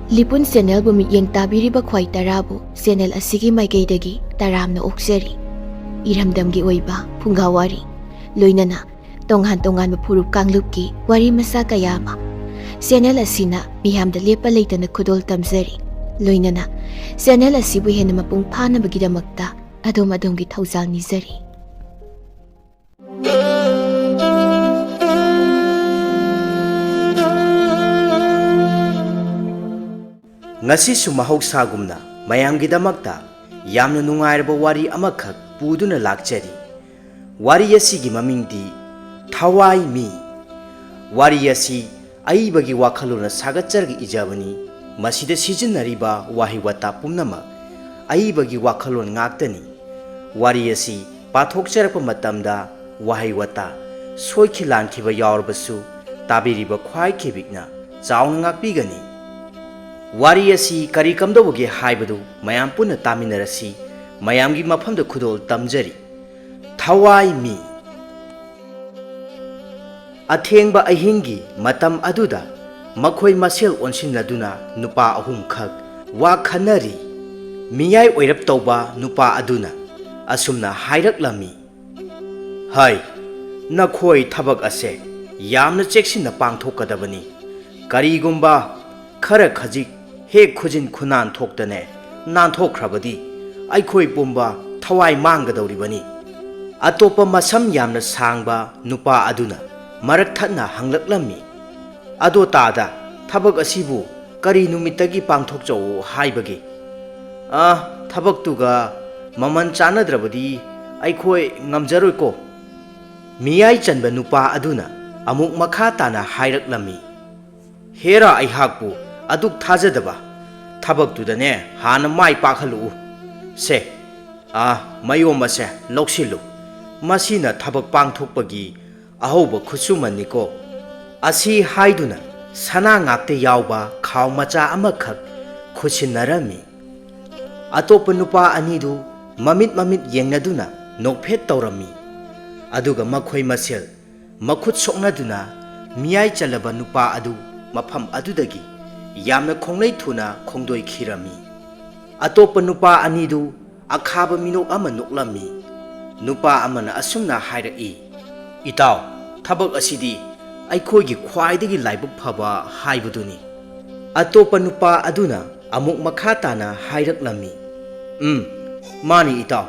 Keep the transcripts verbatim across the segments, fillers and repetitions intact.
ꯂꯤꯄꯨꯟ ꯆꯦꯅꯦꯜꯕꯨ ꯃꯤꯠꯌꯦꯡ ꯇꯥꯕꯤꯔꯤꯕ ꯈ꯭ꯋꯥꯏ ꯇꯔꯥꯕꯨ ꯆꯦꯅꯦꯜ ꯑꯁꯤꯒꯤ ꯃꯥꯏꯀꯩꯗꯒꯤ ꯇꯔꯥꯝꯅ ꯑꯣꯛꯆꯔꯤ꯫ ꯏꯔꯝꯗꯝꯒꯤ ꯑꯣꯏꯕ ꯐꯨꯡꯒꯥ ꯋꯥꯔꯤ, ꯂꯣꯏꯅꯅ ꯇꯣꯉꯥꯟ ꯇꯣꯉꯥꯟꯕ ꯐꯨꯔꯨꯞ ꯀꯥꯡꯂꯨꯞꯀꯤ ꯋꯥꯔꯤ ꯃꯆꯥ ꯀꯌꯥ ꯑꯃ ꯆꯦꯅꯦꯜ ꯑꯁꯤꯅ ꯃꯤꯌꯥꯝꯗ ꯂꯦꯞꯄ ꯂꯩꯇꯅ ꯈꯨꯗꯣꯜ ꯇꯝꯖꯔꯤ꯫ ꯂꯣꯏꯅꯅ ꯆꯦꯅꯦꯜ ꯑꯁꯤꯕꯨ ꯍꯦꯟꯅ ꯃꯄꯨꯡ ꯐꯥꯅꯕꯒꯤꯗꯃꯛꯇ ꯑꯗꯣꯝ ꯑꯗꯣꯝꯒꯤ ꯊꯧꯖꯥꯜ ꯅꯤꯖꯔꯤ꯫ ꯉꯁꯤꯁꯨ ꯃꯍꯧꯁꯥꯒꯨꯝꯅ ꯃꯌꯥꯝꯒꯤꯗꯃꯛꯇ ꯌꯥꯝꯅ ꯅꯨꯡꯉꯥꯏꯔꯕ ꯋꯥꯔꯤ ꯑꯃꯈꯛ ꯄꯨꯗꯨꯅ ꯂꯥꯛꯆꯔꯤ꯫ ꯋꯥꯔꯤ ꯑꯁꯤꯒꯤ ꯃꯃꯤꯡꯗꯤ ꯊꯋꯥꯏ ꯃꯤ꯫ ꯋꯥꯔꯤ ꯑꯁꯤ ꯑꯏꯕꯒꯤ ꯋꯥꯈꯜꯂꯣꯟꯅ ꯁꯥꯒꯠꯆꯔꯒ ꯏꯖꯕꯅꯤ꯫ ꯃꯁꯤꯗ ꯁꯤꯖꯤꯟꯅꯔꯤꯕ ꯋꯥꯍꯩ ꯋꯥꯇꯥ ꯄꯨꯝꯅꯃꯛ ꯑꯏꯕꯒꯤ ꯋꯥꯈꯜꯂꯣꯟ ꯉꯥꯛꯇꯅꯤ꯫ ꯋꯥꯔꯤ ꯑꯁꯤ ꯄꯥꯊꯣꯛꯆꯔꯛꯄ ꯃꯇꯝꯗ ꯋꯥꯍꯩ ꯋꯥꯇꯥ ꯁꯣꯏꯈꯤ ꯂꯥꯟꯈꯤꯕ ꯌꯥꯎꯔꯕꯁꯨ ꯇꯥꯕꯤꯔꯤꯕ ꯈ꯭ꯋꯥꯏ ꯈꯦꯕꯤꯛꯅ ꯆꯥꯎꯅ ꯉꯥꯛꯄꯤꯒꯅꯤ꯫ ꯋꯥꯔꯤ ꯑꯁꯤ ꯀꯔꯤ ꯀꯝꯗꯧꯕꯒꯦ ꯍꯥꯏꯕꯗꯨ ꯃꯌꯥꯝ ꯄꯨꯟꯅ ꯇꯥꯃꯤꯟꯅꯔꯁꯤ꯫ ꯃꯌꯥꯝꯒꯤ ꯃꯐꯝꯗ ꯈꯨꯗꯣꯜ ꯇꯝꯖꯔꯤ꯫ ꯊꯋꯥꯏ ꯃꯤ꯫ ꯑꯊꯦꯡꯕ ꯑꯍꯤꯡꯒꯤ ꯃꯇꯝ ꯑꯗꯨꯗ ꯃꯈꯣꯏ ꯃꯁꯦꯜ ꯑꯣꯟꯁꯤꯟꯅꯗꯨꯅ ꯅꯨꯄꯥ ꯑꯍꯨꯝꯈꯛ ꯋꯥ ꯈꯟꯅꯔꯤ꯫ ꯃꯤꯌꯥꯏ ꯑꯣꯏꯔꯞ ꯇꯧꯕ ꯅꯨꯄꯥ ꯑꯗꯨꯅ ꯑꯁꯨꯝꯅ ꯍꯥꯏꯔꯛꯂꯝꯃꯤ, "ꯍꯩ, ꯅꯈꯣꯏ ꯊꯕꯛ ꯑꯁꯦ ꯌꯥꯝꯅ ꯆꯦꯛꯁꯤꯟꯅ ꯄꯥꯡꯊꯣꯛꯀꯗꯕꯅꯤ꯫ ꯀꯔꯤꯒꯨꯝꯕ ꯈꯔ ꯈꯖꯤꯛ ꯍꯦꯛ ꯈꯨꯖꯤꯟ ꯈꯨꯅꯥꯟ ꯊꯣꯛꯇꯅꯦ ꯅꯥꯟꯊꯣꯛꯈ꯭ꯔꯕꯗꯤ ꯑꯩꯈꯣꯏ ꯄꯨꯝꯕ ꯊꯋꯥꯏ ꯃꯥꯡꯒꯗꯧꯔꯤꯕꯅꯤ"꯫ ꯑꯇꯣꯞꯄ ꯃꯁꯝ ꯌꯥꯝꯅ ꯁꯥꯡꯕ ꯅꯨꯄꯥ ꯑꯗꯨꯅ ꯃꯔꯛ ꯊꯠꯅ ꯍꯪꯂꯛꯂꯝꯃꯤ, "ꯑꯗꯣ ꯇꯥꯗ, ꯊꯕꯛ ꯑꯁꯤꯕꯨ ꯀꯔꯤ ꯅꯨꯃꯤꯠꯇꯒꯤ ꯄꯥꯡꯊꯣꯛꯆꯧ ꯍꯥꯏꯕꯒꯦ? ꯑ, ꯊꯕꯛꯇꯨꯒ ꯃꯃꯜ ꯆꯥꯟꯅꯗ꯭ꯔꯕꯗꯤ ꯑꯩꯈꯣꯏ ꯉꯝꯖꯔꯣꯏꯀꯣ"꯫ ꯃꯤꯌꯥꯏ ꯆꯟꯕ ꯅꯨꯄꯥ ꯑꯗꯨꯅ ꯑꯃꯨꯛ ꯃꯈꯥ ꯇꯥꯅ ꯍꯥꯏꯔꯛꯂꯝꯃꯤ, "ꯍꯦꯔꯥ, ꯑꯩꯍꯥꯛꯄꯨ ꯑꯗꯨꯛ ꯊꯥꯖꯗꯕ? ꯊꯕꯛꯇꯨꯗꯅꯦ ꯍꯥꯟꯅ ꯃꯥꯏ ꯄꯥꯛꯍꯜꯂꯛꯎ꯫ ꯁꯦ, ꯑꯥ, ꯃꯌꯣꯝ ꯑꯁꯦ ꯂꯧꯁꯤꯜꯂꯨ꯫ ꯃꯁꯤꯅ ꯊꯕꯛ ꯄꯥꯡꯊꯣꯛꯄꯒꯤ ꯑꯍꯧꯕ ꯈꯨꯠꯁꯨꯃꯟꯅꯤꯀꯣ"꯫ ꯑꯁꯤ ꯍꯥꯏꯗꯨꯅ ꯁꯅꯥ ꯉꯥꯛꯇ ꯌꯥꯎꯕ ꯈꯥꯎ ꯃꯆꯥ ꯑꯃꯈꯛ ꯈꯨꯠꯁꯤꯟꯅꯔꯝꯃꯤ꯫ ꯑꯇꯣꯞꯄ ꯅꯨꯄꯥ ꯑꯅꯤꯗꯨ ꯃꯃꯤꯠ ꯃꯃꯤꯠ ꯌꯦꯡꯅꯗꯨꯅ ꯅꯣꯛꯐꯦꯠ ꯇꯧꯔꯝꯃꯤ꯫ ꯑꯗꯨꯒ ꯃꯈꯣꯏ ꯃꯁꯦꯜ ꯃꯈꯨꯠ ꯁꯣꯛꯅꯗꯨꯅ ꯃꯤꯌꯥꯏ ꯆꯜꯂꯕ ꯅꯨꯄꯥ ꯑꯗꯨ ꯃꯐꯝ ꯑꯗꯨꯗꯒꯤ ꯌꯥꯝꯅ ꯈꯣꯡꯂꯩ ꯊꯨꯅ ꯈꯣꯡꯗꯣꯏꯈꯤꯔꯝꯃꯤ꯫ ꯑꯇꯣꯞꯄ ꯅꯨꯄꯥ ꯑꯅꯤꯗꯨ ꯑꯈꯥꯕ ꯃꯤꯅꯣꯛ ꯑꯃ ꯅꯣꯛꯂꯝꯃꯤ꯫ ꯅꯨꯄꯥ ꯑꯃꯅ ꯑꯁꯨꯝꯅ ꯍꯥꯏꯔꯛꯏ, "ꯏꯇꯥꯎ, ꯊꯕꯛ ꯑꯁꯤꯗꯤ ꯑꯩꯈꯣꯏꯒꯤ ꯈ꯭ꯋꯥꯏꯗꯒꯤ ꯂꯥꯏꯕꯛ ꯐꯕ ꯍꯥꯏꯕꯗꯨꯅꯤ"꯫ ꯑꯇꯣꯞꯄ ꯅꯨꯄꯥ ꯑꯗꯨꯅ ꯑꯃꯨꯛ ꯃꯈꯥ ꯇꯥꯅ ꯍꯥꯏꯔꯛꯂꯝꯃꯤ, "ꯎꯝ, ꯃꯥꯅꯤ ꯏꯇꯥꯎ,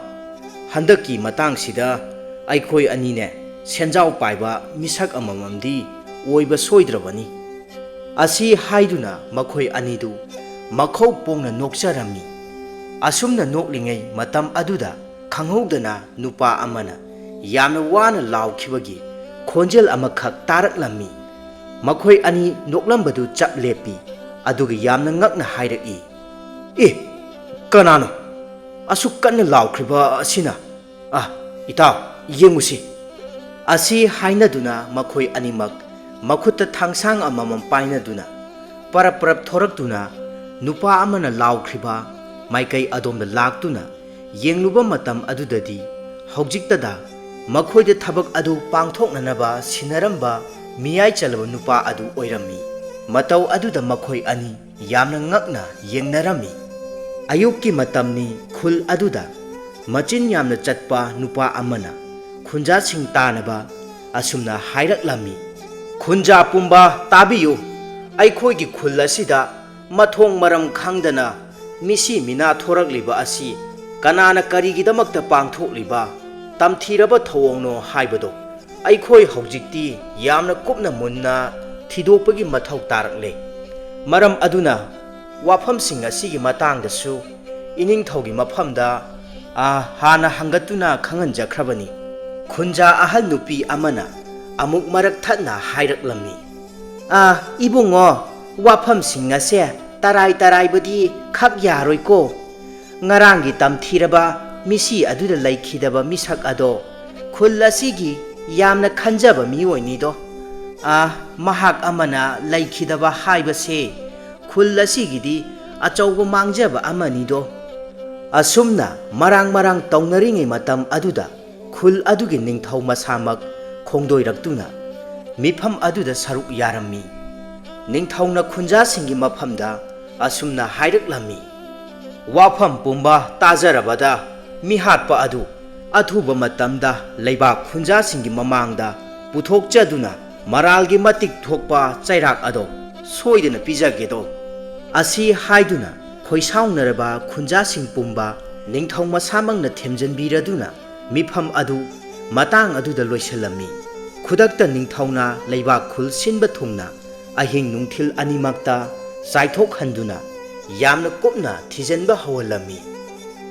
ꯍꯟꯗꯛꯀꯤ ꯃꯇꯥꯡꯁꯤꯗ ꯑꯩꯈꯣꯏ ꯑꯅꯤꯅꯦ ꯁꯦꯟꯖꯥꯎ ꯄꯥꯏꯕ ꯃꯤꯁꯛ ꯑꯃꯃꯝꯗꯤ ꯑꯣꯏꯕ ꯁꯣꯏꯗ꯭ꯔꯕꯅꯤ"꯫ ꯑꯁꯤ ꯍꯥꯏꯗꯨꯅ ꯃꯈꯣꯏ ꯑꯅꯤꯗꯨ ꯃꯈꯧ ꯄꯣꯡꯅ ꯅꯣꯛꯆꯔꯝꯃꯤ꯫ ꯑꯁꯨꯝꯅ ꯅꯣꯛꯂꯤꯉꯩ ꯃꯇꯝ ꯑꯗꯨꯗ ꯈꯪꯍꯧꯗꯅ ꯅꯨꯄꯥ ꯑꯃꯅ ꯌꯥꯝꯅ ꯋꯥꯅ ꯂꯥꯎꯈꯤꯕꯒꯤ ꯈꯣꯟꯖꯦꯜ ꯑꯃꯈꯛ ꯇꯥꯔꯛꯂꯝꯃꯤ꯫ ꯃꯈꯣꯏ ꯑꯅꯤ ꯅꯣꯛꯂꯝꯕꯗꯨ ꯆꯞ ꯂꯦꯞꯄꯤ, ꯑꯗꯨꯒ ꯌꯥꯝꯅ ꯉꯛꯅ ꯍꯥꯏꯔꯛꯏ, "ꯑꯦ, ꯀꯅꯥꯅꯣ ꯑꯁꯨꯛ ꯀꯟꯅ ꯂꯥꯎꯈ꯭ꯔꯤꯕ ꯑꯁꯤꯅ? ꯑ, ꯏꯇꯥꯎ, ꯌꯦꯡꯉꯨꯁꯤ"꯫ ꯑꯁꯤ ꯍꯥꯏꯅꯗꯨꯅ ꯃꯈꯣꯏ ꯑꯅꯤꯃꯛ ꯃꯈꯨꯠꯇ ꯊꯥꯡꯁꯥꯡ ꯑꯃꯃꯝ ꯄꯥꯏꯅꯗꯨꯅ ꯄꯔꯞ ꯄꯔꯞ ꯊꯣꯔꯛꯇꯨꯅ ꯅꯨꯄꯥ ꯑꯃꯅ ꯂꯥꯎꯈ꯭ꯔꯤꯕ ꯃꯥꯏꯀꯩ ꯑꯗꯣꯝꯗ ꯂꯥꯛꯇꯨꯅ ꯌꯦꯡꯂꯨꯕ ꯃꯇꯝ ꯑꯗꯨꯗꯗꯤ ꯍꯧꯖꯤꯛꯇꯗ ꯃꯈꯣꯏꯗ ꯊꯕꯛ ꯑꯗꯨ ꯄꯥꯡꯊꯣꯛꯅꯅꯕ ꯁꯤꯟꯅꯔꯝꯕ ꯃꯤꯌꯥꯏ ꯆꯜꯂꯕ ꯅꯨꯄꯥ ꯑꯗꯨ ꯑꯣꯏꯔꯝꯃꯤ꯫ ꯃꯇꯧ ꯑꯗꯨꯗ ꯃꯈꯣꯏ ꯑꯅꯤ ꯌꯥꯝꯅ ꯉꯛꯅ ꯌꯦꯡꯅꯔꯝꯃꯤ꯫ ꯑꯌꯨꯛꯀꯤ ꯃꯇꯝꯅꯤ꯫ ꯈꯨꯜ ꯑꯗꯨꯗ ꯃꯆꯤꯟ ꯌꯥꯝꯅ ꯆꯠꯄ ꯅꯨꯄꯥ ꯑꯃꯅ ꯈꯨꯟꯖꯥꯁꯤꯡ ꯇꯥꯅꯕ ꯑꯁꯨꯝꯅ ꯍꯥꯏꯔꯛꯂꯝꯃꯤ, "ꯈꯨꯟꯖꯥ ꯄꯨꯝꯕ ꯇꯥꯕꯤꯌꯨ, ꯑꯩꯈꯣꯏꯒꯤ ꯈꯨꯜ ꯑꯁꯤꯗ ꯃꯊꯣꯡ ꯃꯔꯝ ꯈꯪꯗꯅ ꯃꯤꯁꯤ ꯃꯤꯅꯥ ꯊꯣꯔꯛꯂꯤꯕ ꯑꯁꯤ ꯀꯅꯥꯅ ꯀꯔꯤꯒꯤꯗꯃꯛꯇ ꯄꯥꯡꯊꯣꯛꯂꯤꯕ ꯇꯝꯊꯤꯔꯕ ꯊꯧꯑꯣꯡꯅꯣ ꯍꯥꯏꯕꯗꯣ ꯑꯩꯈꯣꯏ ꯍꯧꯖꯤꯛꯇꯤ ꯌꯥꯝꯅ ꯀꯨꯞꯅ ꯃꯨꯟꯅ ꯊꯤꯗꯣꯛꯄꯒꯤ ꯃꯊꯧ ꯇꯥꯔꯛꯂꯦ꯫ ꯃꯔꯝ ꯑꯗꯨꯅ ꯋꯥꯐꯝꯁꯤꯡ ꯑꯁꯤꯒꯤ ꯃꯇꯥꯡꯗꯁꯨ ꯏꯅꯤꯡꯊꯧꯒꯤ ꯃꯐꯝꯗ, ꯑ, ꯍꯥꯟꯅ ꯍꯪꯒꯠꯇꯨꯅ ꯈꯪꯍꯟꯖꯈ꯭ꯔꯕꯅꯤ"꯫ ꯈꯨꯟꯖꯥ ꯑꯍꯜ ꯅꯨꯄꯤ ꯑꯃꯅ ꯑꯃꯨꯛ ꯃꯔꯛ ꯊꯠꯅ ꯍꯥꯏꯔꯛꯂꯝꯃꯤ, "ꯑ, ꯏꯕꯨꯡꯉꯣ, ꯋꯥꯐꯝꯁꯤꯡ ꯑꯁꯦ ꯇꯔꯥꯏ ꯇꯔꯥꯏꯕꯗꯤ ꯈꯛ ꯌꯥꯔꯣꯏꯀꯣ꯫ ꯉꯔꯥꯡꯒꯤ ꯇꯝꯊꯤꯔꯕ ꯃꯤꯁꯤ ꯑꯗꯨꯗ ꯂꯩꯈꯤꯗꯕ ꯃꯤꯁꯛ ꯑꯗꯣ ꯈꯨꯜ ꯑꯁꯤꯒꯤ ꯌꯥꯝꯅ ꯈꯟꯖꯕ ꯃꯤꯑꯣꯏꯅꯤꯗꯣ꯫ ꯑ, ꯃꯍꯥꯛ ꯑꯃꯅ ꯂꯩꯈꯤꯗꯕ ꯍꯥꯏꯕꯁꯦ ꯈꯨꯜ ꯑꯁꯤꯒꯤꯗꯤ ꯑꯆꯧꯕ ꯃꯥꯡꯖꯕ ꯑꯃꯅꯤꯗꯣ"꯫ ꯑꯁꯨꯝꯅ ꯃꯔꯥꯡ ꯃꯔꯥꯡ ꯇꯧꯅꯔꯤꯉꯩ ꯃꯇꯝ ꯑꯗꯨꯗ ꯈꯨꯜ ꯑꯗꯨꯒꯤ ꯅꯤꯡꯊꯧ ꯃꯁꯥꯃꯛ ꯈꯣꯡꯗꯣꯏꯔꯛꯇꯨꯅ ꯃꯤꯐꯝ ꯑꯗꯨꯗ ꯁꯔꯨꯛ ꯌꯥꯔꯝꯃꯤ꯫ ꯅꯤꯡꯊꯧꯅ ꯈꯨꯟꯖꯥꯁꯤꯡꯒꯤ ꯃꯐꯝꯗ ꯑꯁꯨꯝꯅ ꯍꯥꯏꯔꯛꯂꯝꯃꯤ, "ꯋꯥꯐꯝ ꯄꯨꯝꯕ ꯇꯥꯖꯔꯕꯗ ꯃꯤꯍꯥꯠꯄ ꯑꯗꯨ ꯑꯊꯨꯕ ꯃꯇꯝꯗ ꯂꯩꯕꯥꯛ ꯈꯨꯟꯖꯥꯁꯤꯡꯒꯤ ꯃꯃꯥꯡꯗ ꯄꯨꯊꯣꯛꯆꯗꯨꯅ ꯃꯔꯥꯜꯒꯤ ꯃꯇꯤꯛ ꯊꯣꯛꯄ ꯆꯩꯔꯥꯛ ꯑꯗꯨ ꯁꯣꯏꯗꯅ ꯄꯤꯖꯒꯦꯗꯣ"꯫ ꯑꯁꯤ ꯍꯥꯏꯗꯨꯅ ꯈꯣꯏꯁꯥꯎꯅꯔꯕ ꯈꯨꯟꯖꯥꯁꯤꯡ ꯄꯨꯝꯕ ꯅꯤꯡꯊꯧ ꯃꯁꯥꯃꯛꯅ ꯊꯦꯝꯖꯤꯟꯕꯤꯔꯗꯨꯅ ꯃꯤꯐꯝ ꯑꯗꯨ ꯃꯇꯥꯡ ꯑꯗꯨꯗ ꯂꯣꯏꯁꯤꯜꯂꯝꯃꯤ꯫ ꯈꯨꯗꯛꯇ ꯅꯤꯡꯊꯧꯅ ꯂꯩꯕꯥꯛ ꯈꯨꯜ ꯁꯤꯟꯕ ꯊꯨꯡꯅ ꯑꯍꯤꯡ ꯅꯨꯡꯊꯤꯜ ꯑꯅꯤꯃꯛꯇ ꯆꯥꯏꯊꯣꯛꯍꯟꯗꯨꯅ ꯌꯥꯝꯅ ꯀꯨꯞꯅ ꯊꯤꯖꯤꯟꯕ ꯍꯧꯍꯜꯂꯝꯃꯤ꯫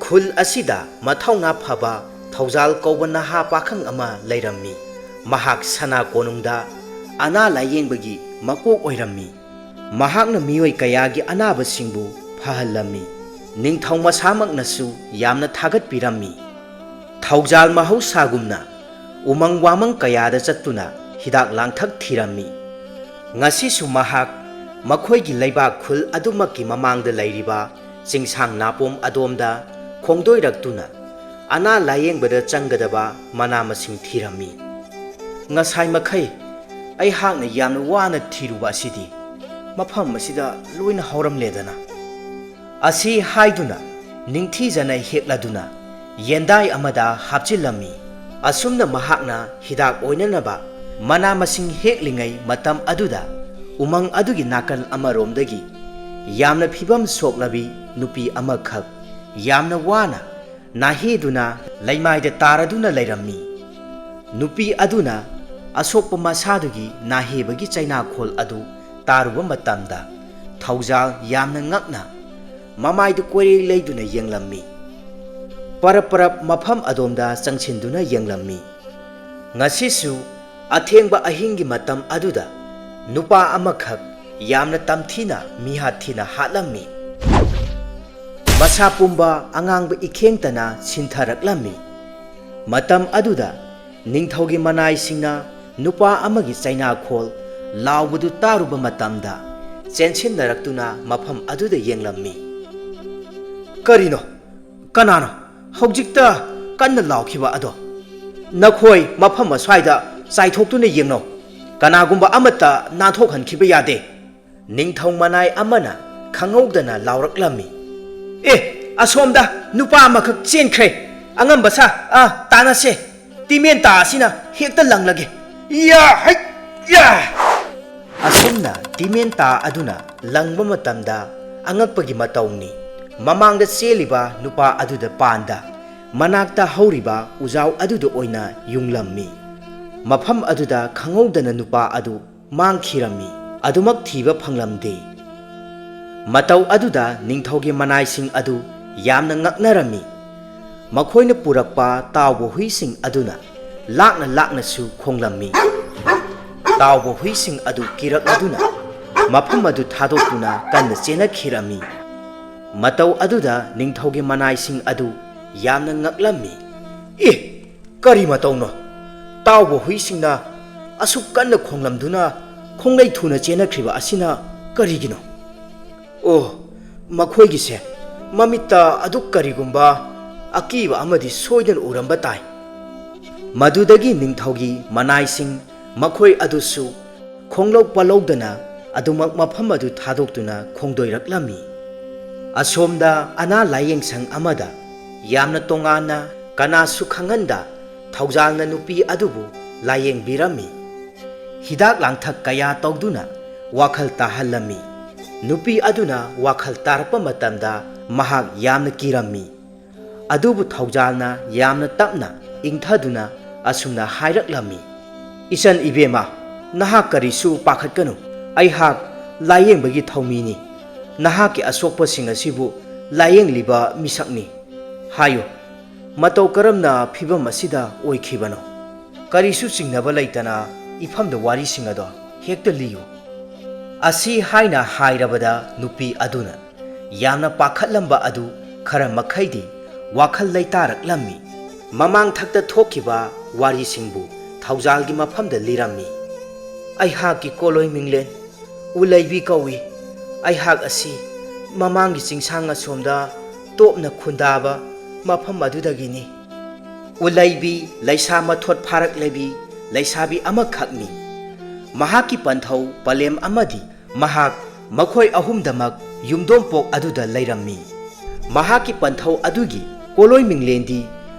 ꯈꯨꯜ ꯑꯁꯤꯗ ꯃꯊꯧꯅꯥ ꯐꯕ ꯊꯧꯖꯥꯜ ꯀꯧꯕ ꯅꯍꯥ ꯄꯥꯈꯪ ꯑꯃ ꯂꯩꯔꯝꯃꯤ꯫ ꯃꯍꯥꯛ ꯁꯅꯥ ꯀꯣꯅꯨꯡꯗ ꯑꯅꯥ ꯂꯥꯌꯦꯡꯕꯒꯤ ꯃꯀꯣꯛ ꯑꯣꯏꯔꯝꯃꯤ꯫ ꯃꯍꯥꯛꯅ ꯃꯤꯑꯣꯏ ꯀꯌꯥꯒꯤ ꯑꯅꯥꯕꯁꯤꯡꯕꯨ ꯐꯍꯜꯂꯝꯃꯤ꯫ ꯅꯤꯡꯊꯧ ꯃꯁꯥꯃꯛꯅꯁꯨ ꯌꯥꯝꯅ ꯊꯥꯒꯠꯄꯤꯔꯝꯃꯤ꯫ ꯊꯧꯖꯥꯜ ꯃꯍꯧꯁꯥꯒꯨꯝꯅ ꯎꯃꯪ ꯋꯥꯃꯪ ꯀꯌꯥꯗ ꯆꯠꯇꯨꯅ ꯍꯤꯗꯥꯛ ꯂꯥꯡꯊꯛ ꯊꯤꯔꯝꯃꯤ꯫ ꯉꯁꯤꯁꯨ ꯃꯍꯥꯛ ꯃꯈꯣꯏꯒꯤ ꯂꯩꯕꯥꯛ ꯈꯨꯜ ꯑꯗꯨꯃꯛꯀꯤ ꯃꯃꯥꯡꯗ ꯂꯩꯔꯤꯕ ꯆꯤꯡꯁꯥꯡ ꯅꯥꯄꯣꯝ ꯑꯗꯣꯝꯗ ꯈꯣꯡꯗꯣꯏꯔꯛꯇꯨꯅ ꯑꯅꯥ ꯂꯥꯌꯦꯡꯕꯗ ꯆꯪꯒꯗꯕ ꯃꯅꯥ ꯃꯁꯤꯡ ꯊꯤꯔꯝꯃꯤ꯫ "ꯉꯁꯥꯏ ꯃꯈꯩ ꯑꯩꯍꯥꯛꯅ ꯌꯥꯝꯅ ꯋꯥꯅ ꯊꯤꯔꯨꯕ ꯑꯁꯤꯗꯤ ꯃꯐꯝ ꯑꯁꯤꯗ ꯂꯣꯏꯅ ꯍꯧꯔꯝꯂꯦꯗꯅ" ꯑꯁꯤ ꯍꯥꯏꯗꯨꯅ ꯅꯤꯡꯊꯤꯖꯅ ꯍꯦꯛꯂꯗꯨꯅ ꯌꯦꯟꯗꯥꯏ ꯑꯃꯗ ꯍꯥꯞꯆꯤꯜꯂꯝꯃꯤ꯫ ꯑꯁꯨꯝꯅ ꯃꯍꯥꯛꯅ ꯍꯤꯗꯥꯛ ꯑꯣꯏꯅꯅꯕ ꯃꯅꯥ ꯃꯁꯤꯡ ꯍꯦꯛꯂꯤꯉꯩ ꯃꯇꯝ ꯑꯗꯨꯗ ꯎꯃꯪ ꯑꯗꯨꯒꯤ ꯅꯥꯀꯜ ꯑꯃꯔꯣꯝꯗꯒꯤ ꯌꯥꯝꯅ ꯐꯤꯕꯝ ꯁꯣꯛꯂꯕꯤ ꯅꯨꯄꯤ ꯑꯃꯈꯛ ꯌꯥꯝꯅ ꯋꯥꯅ ꯅꯥꯍꯦꯗꯨꯅ ꯂꯩꯃꯥꯏꯗ ꯇꯥꯔꯗꯨꯅ ꯂꯩꯔꯝꯃꯤ꯫ ꯅꯨꯄꯤ ꯑꯗꯨꯅ ꯑꯁꯣꯛꯄ ꯃꯁꯥꯗꯨꯒꯤ ꯅꯥꯍꯦꯕꯒꯤ ꯆꯩꯅꯥꯈꯣꯜ ꯑꯗꯨ ꯇꯥꯔꯨꯕ ꯃꯇꯝꯗ ꯊꯧꯖꯥꯜ ꯌꯥꯝꯅ ꯉꯛꯅ ꯃꯃꯥꯏꯗꯨ ꯀꯣꯏꯔꯩ ꯂꯩꯗꯨꯅ ꯌꯦꯡꯂꯝꯃꯤ꯫ ꯄꯔꯞ ꯄꯔꯞ ꯃꯐꯝ ꯑꯗꯣꯝꯗ ꯆꯪꯁꯤꯟꯗꯨꯅ ꯌꯦꯡꯂꯝꯃꯤ꯫ ꯉꯁꯤꯁꯨ ꯑꯊꯦꯡꯕ ꯑꯍꯤꯡꯒꯤ ꯃꯇꯝ ꯑꯗꯨꯗ ꯅꯨꯄꯥ ꯑꯃꯈꯛ ꯌꯥꯝꯅ ꯇꯝꯊꯤꯅ ꯃꯤꯍꯥꯠ ꯊꯤꯅ ꯍꯥꯠꯂꯝꯃꯤ꯫ ꯃꯁꯥ ꯄꯨꯝꯕ ꯑꯉꯥꯡꯕ ꯏꯈꯦꯡꯇꯅ ꯁꯤꯟꯊꯔꯛꯂꯝꯃꯤ꯫ ꯃꯇꯝ ꯑꯗꯨꯗ ꯅꯤꯡꯊꯧꯒꯤ ꯃꯅꯥꯏꯁꯤꯡꯅ ꯅꯨꯄꯥ ꯑꯃꯒꯤ ꯆꯩꯅꯥꯈꯣꯜ ꯂꯥꯎꯕꯗꯨ ꯇꯥꯔꯨꯕ ꯃꯇꯝꯗ ꯆꯦꯟꯁꯤꯟꯅꯔꯛꯇꯨꯅ ꯃꯐꯝ ꯑꯗꯨꯗ ꯌꯦꯡꯂꯝꯃꯤ꯫ "ꯀꯔꯤꯅꯣ? ꯀꯅꯥꯅꯣ ꯍꯧꯖꯤꯛꯇ ꯀꯟꯅ ꯂꯥꯎꯈꯤꯕ ꯑꯗꯣ? ꯅꯈꯣꯏ ꯃꯐꯝ ꯑꯁ꯭ꯋꯥꯏꯗ ꯆꯥꯏꯊꯣꯛꯇꯨꯅ ꯌꯦꯡꯅꯧ꯫ ꯀꯅꯥꯒꯨꯝꯕ ꯑꯃꯠꯇ ꯅꯥꯟꯊꯣꯛꯍꯟꯈꯤꯕ ꯌꯥꯗꯦ"꯫ ꯅꯤꯡꯊꯧ ꯃꯅꯥꯏ ꯑꯃꯅ ꯈꯪꯍꯧꯗꯅ ꯂꯥꯎꯔꯛꯂꯝꯃꯤ, "ꯑꯦ, ꯑꯁꯣꯝꯗ ꯅꯨꯄꯥ ꯑꯃꯈꯛ ꯆꯦꯟꯈ꯭ꯔꯦ꯫ ꯑꯉꯝꯕ ꯁꯥ, ꯑꯥ, ꯇꯥꯟꯅꯁꯦ꯫ ꯇꯤꯃꯦꯟꯇꯥ ꯑꯁꯤꯅ ꯍꯦꯛꯇ ꯂꯪꯂꯒꯦ꯫ ꯌꯥ, ꯍꯩ, ꯌꯥ!" ꯑꯁꯨꯝꯅ ꯇꯤꯃꯦꯟꯇꯥ ꯑꯗꯨꯅ ꯂꯪꯕ ꯃꯇꯝꯗ ꯑꯉꯛꯄꯒꯤ ꯃꯇꯧꯅꯤ꯫ ꯃꯃꯥꯡꯗ ꯆꯦꯜꯂꯤꯕ ꯅꯨꯄꯥ ꯑꯗꯨꯗ ꯄꯥꯟꯗ ꯃꯅꯥꯛꯇ ꯍꯧꯔꯤꯕ ꯎꯖꯥꯎ ꯑꯗꯨꯗ ꯑꯣꯏꯅ ꯌꯨꯡꯂꯝꯃꯤ꯫ ꯃꯐꯝ ꯑꯗꯨꯗ ꯈꯪꯍꯧꯗꯅ ꯅꯨꯄꯥ ꯑꯗꯨ ꯃꯥꯡꯈꯤꯔꯝꯃꯤ꯫ ꯑꯗꯨꯃꯛ ꯊꯤꯕ ꯐꯪꯂꯝꯗꯦ꯫ ꯃꯇꯧ ꯑꯗꯨꯗ ꯅꯤꯡꯊꯧꯒꯤ ꯃꯅꯥꯏꯁꯤꯡ ꯑꯗꯨ ꯌꯥꯝꯅ ꯉꯛꯅꯔꯝꯃꯤ꯫ ꯃꯈꯣꯏꯅ ꯄꯨꯔꯛꯄ ꯇꯥꯎꯕ ꯍꯨꯏꯁꯤꯡ ꯑꯗꯨꯅ ꯂꯥꯛꯅ ꯂꯥꯛꯅꯁꯨ ꯈꯣꯡꯂꯝꯃꯤ꯫ ꯇꯥꯎꯕ ꯍꯨꯏꯁꯤꯡ ꯑꯗꯨ ꯀꯤꯔꯛꯂꯗꯨꯅ ꯃꯐꯝ ꯑꯗꯨ ꯊꯥꯗꯣꯛꯇꯨꯅ ꯀꯟꯅ ꯆꯦꯟꯅꯈꯤꯔꯝꯃꯤ꯫ ꯃꯇꯧ ꯑꯗꯨꯗ ꯅꯤꯡꯊꯧꯒꯤ ꯃꯅꯥꯏꯁꯤꯡ ꯑꯗꯨ ꯌꯥꯝꯅ ꯉꯛꯂꯝꯃꯤ꯫ "ꯑꯦ, ꯀꯔꯤ ꯃꯇꯧꯅꯣ? ꯇꯥꯎꯕ ꯍꯨꯏꯁꯤꯡꯅ ꯑꯁꯨꯛ ꯀꯟꯅ ꯈꯣꯡꯂꯝꯗꯨꯅ ꯈꯣꯡꯂꯩ ꯊꯨꯅ ꯆꯦꯟꯅꯈ꯭ꯔꯤꯕ ꯑꯁꯤꯅ ꯀꯔꯤꯒꯤꯅꯣ? ꯑꯣ, ꯃꯈꯣꯏꯒꯤꯁꯦ ꯃꯃꯤꯠꯇ ꯑꯗꯨꯛ ꯀꯔꯤꯒꯨꯝꯕ ꯑꯀꯤꯕ ꯑꯃꯗꯤ ꯁꯣꯏꯗꯅ ꯎꯔꯝꯕ ꯇꯥꯏ꯫" ꯃꯗꯨꯗꯒꯤ ꯅꯤꯡꯊꯧꯒꯤ ꯃꯅꯥꯏꯁꯤꯡ ꯃꯈꯣꯏ ꯑꯗꯨꯁꯨ ꯈꯣꯡꯂꯧ ꯄꯥꯂꯧꯗꯅ ꯑꯗꯨꯃꯛ ꯃꯐꯝ ꯑꯗꯨ ꯊꯥꯗꯣꯛꯇꯨꯅ ꯈꯣꯡꯗꯣꯏꯔꯛꯂꯝꯃꯤ꯫ ꯑꯁꯣꯝꯗ ꯑꯅꯥ ꯂꯥꯌꯦꯡ ꯁꯪ ꯑꯃꯗ ꯌꯥꯝꯅ ꯇꯣꯉꯥꯟꯅ ꯀꯅꯥꯁꯨ ꯈꯪꯍꯟꯗ ꯊꯧꯖꯥꯜꯅ ꯅꯨꯄꯤ ꯑꯗꯨꯕꯨ ꯂꯥꯌꯦꯡꯕꯤꯔꯝꯃꯤ꯫ ꯍꯤꯗꯥꯛ ꯂꯥꯡꯊꯛ ꯀꯌꯥ ꯇꯧꯗꯨꯅ ꯋꯥꯈꯜ ꯇꯥꯍꯜꯂꯝꯃꯤ꯫ ꯅꯨꯄꯤ ꯑꯗꯨꯅ ꯋꯥꯈꯜ ꯇꯥꯔꯛꯄ ꯃꯇꯝꯗ ꯃꯍꯥꯛ ꯌꯥꯝꯅ ꯀꯤꯔꯝꯃꯤ꯫ ꯑꯗꯨꯕꯨ ꯊꯧꯖꯥꯜꯅ ꯌꯥꯝꯅ ꯇꯞꯅ ꯏꯪꯊꯗꯨꯅ ꯑꯁꯨꯝꯅ ꯍꯥꯏꯔꯛꯂꯝꯃꯤ, "ꯏꯆꯟ ꯏꯕꯦꯝꯃ, ꯅꯍꯥꯛ ꯀꯔꯤꯁꯨ ꯄꯥꯈꯠꯀꯅꯨ꯫ ꯑꯩꯍꯥꯛ ꯂꯥꯌꯦꯡꯕꯒꯤ ꯊꯧꯃꯤꯅꯤ꯫ ꯅꯍꯥꯛꯀꯤ ꯑꯁꯣꯛꯄꯁꯤꯡ ꯑꯁꯤꯕꯨ ꯂꯥꯌꯦꯡꯂꯤꯕ ꯃꯤꯁꯛꯅꯤ꯫ ꯍꯥꯏꯌꯨ, ꯃꯇꯧ ꯀꯔꯝꯅ ꯐꯤꯚꯝ ꯑꯁꯤꯗ ꯑꯣꯏꯈꯤꯕꯅꯣ? ꯀꯔꯤꯁꯨ ꯆꯤꯡꯅꯕ ꯂꯩꯇꯅ ꯏꯐꯝꯗ ꯋꯥꯔꯤꯁꯤꯡ ꯑꯗꯣ ꯍꯦꯛꯇ ꯂꯤꯌꯨ꯫" ꯑꯁꯤ ꯍꯥꯏꯅ ꯍꯥꯏꯔꯕꯗ ꯅꯨꯄꯤ ꯑꯗꯨꯅ ꯌꯥꯝꯅ ꯄꯥꯈꯠꯂꯝꯕ ꯑꯗꯨ ꯈꯔ ꯃꯈꯩꯗꯤ ꯋꯥꯈꯜ ꯂꯩꯇꯥꯔꯛꯂꯝꯃꯤ꯫ ꯃꯃꯥꯡ ꯊꯛꯇ ꯊꯣꯛꯈꯤꯕ ꯋꯥꯔꯤꯁꯤꯡꯕꯨ ꯊꯧꯖꯥꯜꯒꯤ ꯃꯐꯝꯗ ꯂꯤꯔꯝꯃꯤ꯫ "ꯑꯩꯍꯥꯛꯀꯤ ꯀꯣꯂꯣꯏ ꯃꯤꯡꯂꯦꯟ ꯎꯂꯩꯕꯤ ꯀꯧꯏ꯫ ꯑꯩꯍꯥꯛ ꯑꯁꯤ ꯃꯃꯥꯡꯒꯤ ꯆꯤꯡꯁꯥꯡ ꯑꯁꯣꯝꯗ ꯇꯣꯞꯅ ꯈꯨꯟꯗꯥꯕ ꯃꯐꯝ ꯑꯗꯨꯗꯒꯤꯅꯤ꯫" ꯎꯂꯩꯕꯤ ꯂꯩꯁꯥ ꯃꯊꯣꯠ ꯐꯥꯔꯛꯂꯕꯤ ꯂꯩꯁꯥꯕꯤ ꯑꯃꯈꯛꯅꯤ꯫ ꯃꯍꯥꯛꯀꯤ ꯄꯟꯊꯧ ꯄꯂꯦꯝ ꯑꯃꯗꯤ ꯃꯍꯥꯛ ꯃꯈꯣꯏ ꯑꯍꯨꯝꯗꯃꯛ ꯌꯨꯝꯗꯣꯝꯄꯣꯛ ꯑꯗꯨꯗ ꯂꯩꯔꯝꯃꯤ꯫ ꯃꯍꯥꯛꯀꯤ ꯄꯟꯊꯧ ꯑꯗꯨꯒꯤ ꯀꯣꯂꯣꯏ ꯃꯤꯡꯂꯦꯟꯗꯤ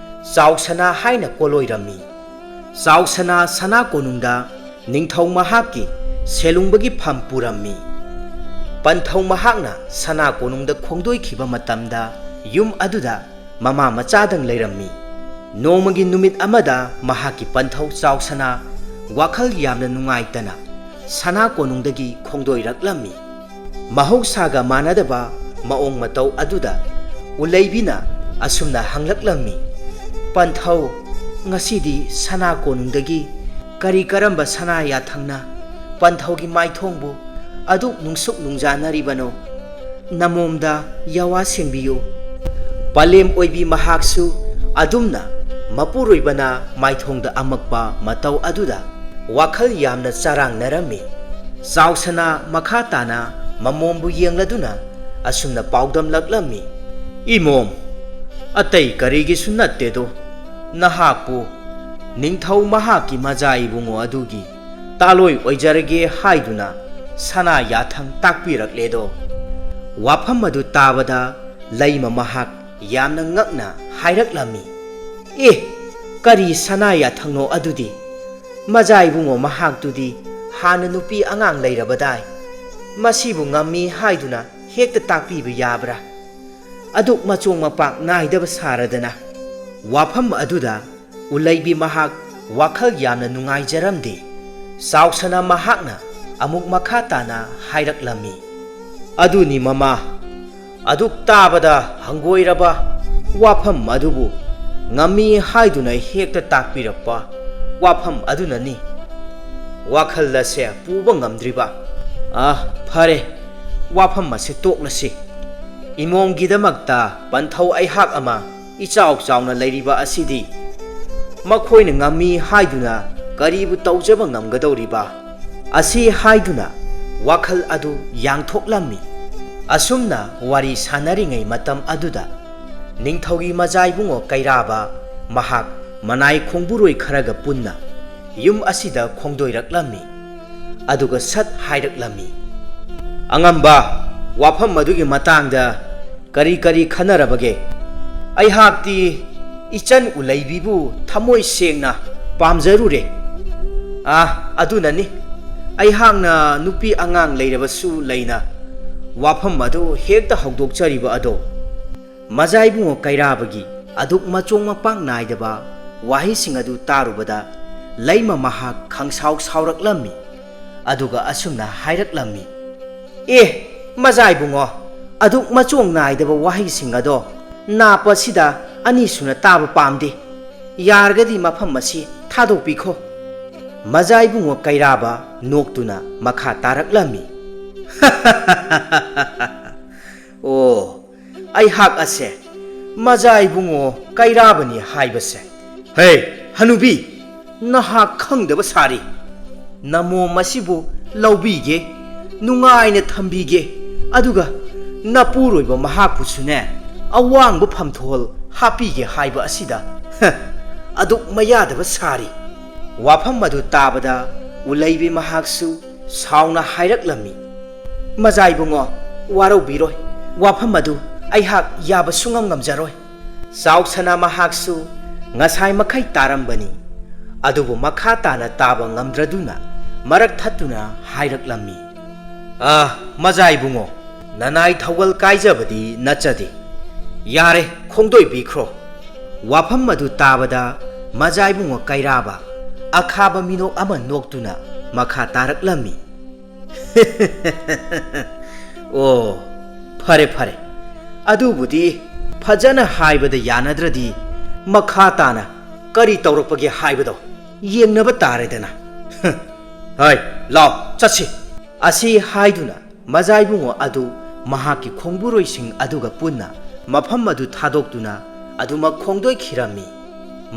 ꯆꯥꯎꯁꯅꯥ ꯍꯥꯏꯅ ꯀꯣꯂꯣꯏꯔꯝꯃꯤ꯫ ꯆꯥꯎꯁꯅꯥ ꯁꯅꯥ ꯀꯣꯅꯨꯡꯗ ꯅꯤꯡꯊꯧ ꯃꯍꯥꯛꯀꯤ ꯁꯦꯂꯨꯡꯕꯒꯤ ꯐꯝ ꯄꯨꯔꯝꯃꯤ꯫ ꯄꯟꯊꯧ ꯃꯍꯥꯛꯅ ꯁꯅꯥ ꯀꯣꯅꯨꯡꯗ ꯈꯣꯡꯗꯣꯏꯈꯤꯕ ꯃꯇꯝꯗ ꯌꯨꯝ ꯑꯗꯨꯗ ꯃꯃꯥ ꯃꯆꯥꯗꯪ ꯂꯩꯔꯝꯃꯤ꯫ ꯅꯣꯡꯃꯒꯤ ꯅꯨꯃꯤꯠ ꯑꯃꯗ ꯃꯍꯥꯛꯀꯤ ꯄꯟꯊꯧ ꯆꯥꯎꯁꯅꯥ ꯋꯥꯈꯜ ꯌꯥꯝꯅ ꯅꯨꯡꯉꯥꯏꯇꯅ ꯁꯅꯥ ꯀꯣꯅꯨꯡꯗꯒꯤ ꯈꯣꯡꯗꯣꯏꯔꯛꯂꯝꯃꯤ꯫ ꯃꯍꯧꯁꯥꯒ ꯃꯥꯟꯅꯗꯕ ꯃꯑꯣꯡ ꯃꯇꯧ ꯑꯗꯨꯗ ꯎꯂꯩꯕꯤꯅ ꯑꯁꯨꯝꯅ ꯍꯪꯂꯛꯂꯝꯃꯤ, "ꯄꯟꯊꯧ, ꯉꯁꯤꯗꯤ ꯁꯅꯥ ꯀꯣꯅꯨꯡꯗꯒꯤ ꯀꯔꯤ ꯀꯔꯝꯕ ꯁꯅꯥ ꯌꯥꯊꯪꯅ ꯄꯟꯊꯧꯒꯤ ꯃꯥꯏꯊꯣꯡꯕꯨ ꯑꯗꯨꯛ ꯅꯨꯡꯁꯨꯛ ꯅꯨꯡꯖꯥꯅꯔꯤꯕꯅꯣ? ꯅꯃꯣꯝꯗ ꯌꯥꯋꯥ ꯁꯦꯡꯕꯤꯌꯨ꯫" ꯄꯂꯦꯝ ꯑꯣꯏꯕꯤ ꯃꯍꯥꯛꯁꯨ ꯑꯗꯨꯝꯅ ꯃꯄꯨꯔꯣꯏꯕꯅ ꯃꯥꯏꯊꯣꯡꯗ ꯑꯃꯛꯄ ꯃꯇꯧ ꯑꯗꯨꯗ ꯋꯥꯈꯜ ꯌꯥꯝꯅ ꯆꯔꯥꯡꯅꯔꯝꯃꯤ꯫ ꯆꯥꯎꯁꯅꯥ ꯃꯈꯥ ꯇꯥꯅ ꯃꯃꯣꯝꯕꯨ ꯌꯦꯡꯂꯗꯨꯅ ꯑꯁꯨꯝꯅ ꯄꯥꯎꯗꯝꯂꯛꯂꯝꯃꯤ, "ꯏꯃꯣꯝ, ꯑꯇꯩ ꯀꯔꯤꯒꯤꯁꯨ ꯅꯠꯇꯦꯗꯣ, ꯅꯍꯥꯛꯄꯨ ꯅꯤꯡꯊꯧ ꯃꯍꯥꯛꯀꯤ ꯃꯖꯥ ꯏꯕꯨꯡꯉꯣ ꯑꯗꯨꯒꯤ ꯇꯥꯂꯣꯏ ꯑꯣꯏꯖꯔꯒꯦ ꯍꯥꯏꯗꯨꯅ ꯁꯅꯥ ꯌꯥꯊꯪ ꯇꯥꯛꯄꯤꯔꯛꯂꯦꯗꯣ꯫" ꯋꯥꯐꯝ ꯑꯗꯨ ꯇꯥꯕꯗ ꯂꯩꯃ ꯃꯍꯥꯛ ꯌꯥꯝꯅ ꯉꯛꯅ ꯍꯥꯏꯔꯛꯂꯝꯃꯤ, "ꯑꯦ, ꯀꯔꯤ ꯁꯅꯥ ꯌꯥꯊꯪꯅꯣ ꯑꯗꯨꯗꯤ? ꯃꯖꯥ ꯏꯕꯨꯡꯉꯣ ꯃꯍꯥꯛꯇꯨꯗꯤ ꯍꯥꯟꯅ ꯅꯨꯄꯤ ꯑꯉꯥꯡ ꯂꯩꯔꯕꯗꯥꯏ? ꯃꯁꯤꯕꯨ ꯉꯝꯃꯤ ꯍꯥꯏꯗꯨꯅ ꯍꯦꯛꯇ ꯇꯥꯛꯄꯤꯕ ꯌꯥꯕ꯭ꯔꯥ? ꯑꯗꯨꯛ ꯃꯆꯣꯡ ꯃꯄꯥꯛ ꯅꯥꯏꯗꯕ ꯁꯥꯔꯗꯅ꯫" ꯋꯥꯐꯝ ꯑꯗꯨꯗ ꯎꯂꯩꯕꯤ ꯃꯍꯥꯛ ꯋꯥꯈꯜ ꯌꯥꯝꯅ ꯅꯨꯡꯉꯥꯏꯖꯔꯝꯗꯦ꯫ ꯆꯥꯎꯁꯅꯥ ꯃꯍꯥꯛꯅ ꯑꯃꯨꯛ ꯃꯈꯥ ꯇꯥꯅ ꯍꯥꯏꯔꯛꯂꯝꯃꯤ, "ꯑꯗꯨꯅꯤ ꯃꯃꯥ, ꯑꯗꯨꯛ ꯇꯥꯕꯗ ꯍꯪꯒꯣꯏꯔꯕ ꯋꯥꯐꯝ ꯑꯗꯨꯕꯨ ꯉꯝꯃꯤ ꯍꯥꯏꯗꯨꯅ ꯍꯦꯛꯇ ꯇꯥꯛꯄꯤꯔꯛꯄ ꯋꯥꯐꯝ ꯑꯗꯨꯅꯅꯤ ꯋꯥꯈꯜ ꯑꯁꯦ ꯄꯨꯕ ꯉꯝꯗ꯭ꯔꯤꯕ꯫ ꯑꯥ, ꯐꯔꯦ, ꯋꯥꯐꯝ ꯑꯁꯦ ꯇꯣꯛꯂꯁꯤ꯫ ꯏꯃꯣꯝꯒꯤꯗꯃꯛꯇ ꯄꯟꯊꯧ ꯑꯩꯍꯥꯛ ꯑꯃ ꯏꯆꯥꯎ ꯆꯥꯎꯅ ꯂꯩꯔꯤꯕ ꯑꯁꯤꯗꯤ ꯃꯈꯣꯏꯅ ꯉꯝꯃꯤ ꯍꯥꯏꯗꯨꯅ ꯀꯔꯤꯕꯨ ꯇꯧꯖꯕ ꯉꯝꯒꯗꯧꯔꯤꯕ?" ꯑꯁꯤ ꯍꯥꯏꯗꯨꯅ ꯋꯥꯈꯜ ꯑꯗꯨ ꯌꯥꯡꯊꯣꯛꯂꯝꯃꯤ꯫ ꯑꯁꯨꯝꯅ ꯋꯥꯔꯤ ꯁꯥꯟꯅꯔꯤꯉꯩ ꯃꯇꯝ ꯑꯗꯨꯗ ꯅꯤꯡꯊꯧꯒꯤ ꯃꯖꯥꯏꯕꯨꯡꯉꯣ ꯀꯩꯔꯥꯕ ꯃꯍꯥꯛ ꯃꯅꯥꯏ ꯈꯣꯡꯕꯨꯔꯣꯏ ꯈꯔꯒ ꯄꯨꯟꯅ ꯌꯨꯝ ꯑꯁꯤꯗ ꯈꯣꯡꯗꯣꯏꯔꯛꯂꯝꯃꯤ꯫ ꯑꯗꯨꯒ ꯁꯠ ꯍꯥꯏꯔꯛꯂꯝꯃꯤ, ꯑꯉꯝꯕ, ꯋꯥꯐꯝ ꯑꯗꯨꯒꯤ ꯃꯇꯥꯡꯗ ꯀꯔꯤ ꯀꯔꯤ ꯈꯟꯅꯔꯕꯒꯦ? ꯑꯩꯍꯥꯛꯇꯤ ꯏꯆꯟ ꯎꯂꯩꯕꯤꯕꯨ ꯊꯃꯣꯏ ꯁꯦꯡꯅ ꯄꯥꯝꯖꯔꯨꯔꯦ꯫ ꯑꯥ, ꯑꯗꯨꯅꯅꯤ, ꯑꯩꯍꯥꯛꯅ ꯅꯨꯄꯤ ꯑꯉꯥꯡ ꯂꯩꯔꯕꯁꯨ ꯂꯩꯅ ꯋꯥꯐꯝ ꯑꯗꯨ ꯍꯦꯛꯇ ꯍꯧꯗꯣꯛꯆꯔꯤꯕ ꯑꯗꯣ꯫ ꯃꯖꯥꯏꯕꯨꯡꯉꯣ ꯀꯩꯔꯥꯕꯒꯤ ꯑꯗꯨꯛ ꯃꯆꯣꯡ ꯃꯄꯥꯡ ꯅꯥꯏꯗꯕ ꯋꯥꯍꯩꯁꯤꯡ ꯑꯗꯨ ꯇꯥꯔꯨꯕꯗ ꯂꯩꯃ ꯃꯍꯥꯛ ꯈꯪꯁꯥꯎ ꯁꯥꯎꯔꯛꯂꯝꯃꯤ꯫ ꯑꯗꯨꯒ ꯑꯁꯨꯝꯅ ꯍꯥꯏꯔꯛꯂꯝꯃꯤ, "ꯑꯦ, ꯃꯖꯥꯏꯕꯨꯡꯉꯣ, ꯑꯗꯨꯛ ꯃꯆꯣꯡ ꯅꯥꯏꯗꯕ ꯋꯥꯍꯩꯁꯤꯡ ꯑꯗꯣ ꯅꯥꯞꯄ ꯑꯁꯤꯗ ꯑꯅꯤꯁꯨꯅ ꯇꯥꯕ ꯄꯥꯝꯗꯦ꯫ ꯌꯥꯔꯒꯗꯤ ꯃꯐꯝ ꯑꯁꯤ ꯊꯥꯗꯣꯛꯄꯤꯈꯣ꯫" ꯃꯖꯥꯏꯕꯨꯡꯉꯣ ꯀꯩꯔꯥꯕ ꯅꯣꯛꯇꯨꯅ ꯃꯈꯥ ꯇꯥꯔꯛꯂꯝꯃꯤ, "ꯑꯣ, ꯑꯩꯍꯥꯛ ꯑꯁꯦ ꯃꯖꯥꯏꯕꯨꯡꯉꯣ ꯀꯩꯔꯥꯕꯅꯤ ꯍꯥꯏꯕꯁꯦ꯫ ꯍꯦ, ꯍꯅꯨꯕꯤ, ꯅꯍꯥꯛ ꯈꯪꯗꯕ ꯁꯥꯔꯤ꯫ ꯅꯃꯣꯝ ꯑꯁꯤꯕꯨ ꯂꯧꯕꯤꯒꯦ, ꯅꯨꯡꯉꯥꯏꯅ ꯊꯝꯕꯤꯒꯦ, ꯑꯗꯨꯒ ꯅꯄꯨꯔꯣꯏꯕ ꯃꯍꯥꯛꯄꯨꯁꯨꯅꯦ, ꯑꯋꯥꯡꯕ ꯐꯝꯊꯣꯜ ꯍꯥꯞꯄꯤꯒꯦ ꯍꯥꯏꯕ ꯑꯁꯤꯗ, ꯍ, ꯑꯗꯨꯛ ꯃꯌꯥꯗꯕ ꯁꯥꯔꯤ꯫" ꯋꯥꯐꯝ ꯑꯗꯨ ꯇꯥꯕꯗ ꯎꯂꯩꯕꯤ ꯃꯍꯥꯛꯁꯨ ꯁꯥꯎꯅ ꯍꯥꯏꯔꯛꯂꯝꯃꯤ, "ꯃꯖꯥꯏꯕꯨꯡꯉꯣ, ꯋꯥꯔꯧꯕꯤꯔꯣꯏ, ꯋꯥꯐꯝ ꯑꯗꯨ ꯑꯩꯍꯥꯛ ꯌꯥꯕ ꯁꯨꯡꯉꯝ ꯉꯝꯖꯔꯣꯏ꯫" ꯆꯥꯎꯁꯅꯥ ꯃꯍꯥꯛꯁꯨ ꯉꯁꯥꯏ ꯃꯈꯩ ꯇꯥꯔꯝꯕꯅꯤ, ꯑꯗꯨꯕꯨ ꯃꯈꯥ ꯇꯥꯅ ꯇꯥꯕ ꯉꯝꯗ꯭ꯔꯗꯨꯅ ꯃꯔꯛ ꯊꯠꯇꯨꯅ ꯍꯥꯏꯔꯛꯂꯝꯃꯤ, "ꯑꯥ, ꯃꯖꯥꯏꯕꯨꯡꯉꯣ, ꯅꯅꯥꯏ ꯊꯧꯒꯜ ꯀꯥꯏꯖꯕꯗꯤ ꯅꯠꯆꯗꯦ꯫ ꯌꯥꯔꯦ, ꯈꯣꯡꯗꯣꯏꯕꯤꯈ꯭ꯔꯣ꯫" ꯋꯥꯐꯝ ꯑꯗꯨ ꯇꯥꯕꯗ ꯃꯖꯥꯏꯕꯨꯡꯉꯣ ꯀꯩꯔꯥꯕ ꯑꯈꯥꯕ ꯃꯤꯅꯣꯛ ꯑꯃ ꯅꯣꯛꯇꯨꯅ ꯃꯈꯥ ꯇꯥꯔꯛꯂꯝꯃꯤ, "ꯑꯣ, ꯐꯔꯦ, ꯐꯔꯦ꯫ ꯑꯗꯨꯕꯨꯗꯤ ꯐꯖꯅ ꯍꯥꯏꯕꯗ ꯌꯥꯅꯗ꯭ꯔꯗꯤ ꯃꯈꯥ ꯇꯥꯅ ꯀꯔꯤ ꯇꯧꯔꯛꯄꯒꯦ ꯍꯥꯏꯕꯗꯣ ꯌꯦꯡꯅꯕ ꯇꯥꯔꯦꯗꯅ꯫ ꯍꯣꯏ, ꯂꯥꯎ, ꯆꯠꯁꯤ꯫" ꯑꯁꯤ ꯍꯥꯏꯗꯨꯅ ꯃꯖꯥꯏꯕꯨꯡꯉꯣ ꯑꯗꯨ ꯃꯍꯥꯛꯀꯤ ꯈꯣꯡꯕꯨꯔꯣꯏꯁꯤꯡ ꯑꯗꯨꯒ ꯄꯨꯟꯅ ꯃꯐꯝ ꯑꯗꯨ ꯊꯥꯗꯣꯛꯇꯨꯅ ꯑꯗꯨꯃꯛ ꯈꯣꯡꯗꯣꯏꯈꯤꯔꯝꯃꯤ꯫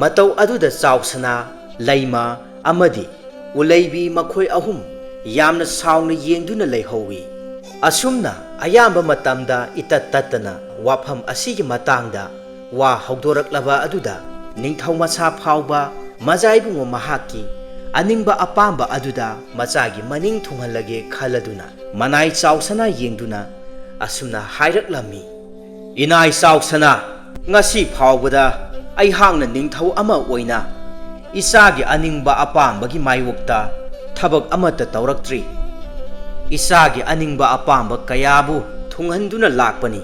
ꯃꯇꯧ ꯑꯗꯨꯗ ꯆꯥꯎꯁꯅꯥ, ꯂꯩꯃ ꯑꯃꯗꯤ ꯎꯂꯩꯕꯤ ꯃꯈꯣꯏ ꯑꯍꯨꯝ ꯌꯥꯝꯅ ꯁꯥꯎꯅ ꯌꯦꯡꯗꯨꯅ ꯂꯩꯍꯧꯏ꯫ ꯑꯁꯨꯝꯅ ꯑꯌꯥꯝꯕ ꯃꯇꯝꯗ ꯏꯇꯠ ꯇꯠꯇꯅ ꯋꯥꯐꯝ ꯑꯁꯤꯒꯤ ꯃꯇꯥꯡꯗ ꯋꯥ ꯍꯧꯗꯣꯔꯛꯂꯕ ꯑꯗꯨꯗ ꯅꯤꯡꯊꯧ ꯃꯁꯥ ꯐꯥꯎꯕ ꯃꯖꯥꯏꯕꯨꯡꯉꯣ ꯃꯍꯥꯛꯀꯤ ꯑꯅꯤꯡꯕ ꯑꯄꯥꯝꯕ ꯑꯗꯨꯗ ꯃꯆꯥꯒꯤ ꯃꯅꯤꯡ ꯊꯨꯡꯍꯜꯂꯒꯦ ꯈꯜꯂꯗꯨꯅ ꯃꯅꯥꯏ ꯆꯥꯎꯁꯅꯥ ꯌꯦꯡꯗꯨꯅ ꯑꯁꯨꯝꯅ ꯍꯥꯏꯔꯛꯂꯝꯃꯤ, "ꯏꯅꯥꯏ ꯆꯥꯎꯁꯅꯥ, ꯉꯁꯤ ꯐꯥꯎꯕꯗ ꯑꯩꯍꯥꯛꯅ ꯅꯤꯡꯊꯧ ꯑꯃ ꯑꯣꯏꯅ ꯏꯆꯥꯒꯤ ꯑꯅꯤꯡꯕ ꯑꯄꯥꯝꯕꯒꯤ ꯃꯥꯌꯣꯛꯇ ꯊꯕꯛ ꯑꯃꯠꯇ ꯇꯧꯔꯛꯇ꯭ꯔꯤ꯫ ꯏꯆꯥꯒꯤ ꯑꯅꯤꯡꯕ ꯑꯄꯥꯝꯕ ꯀꯌꯥꯕꯨ ꯊꯨꯡꯍꯟꯗꯨꯅ ꯂꯥꯛꯄꯅꯤ꯫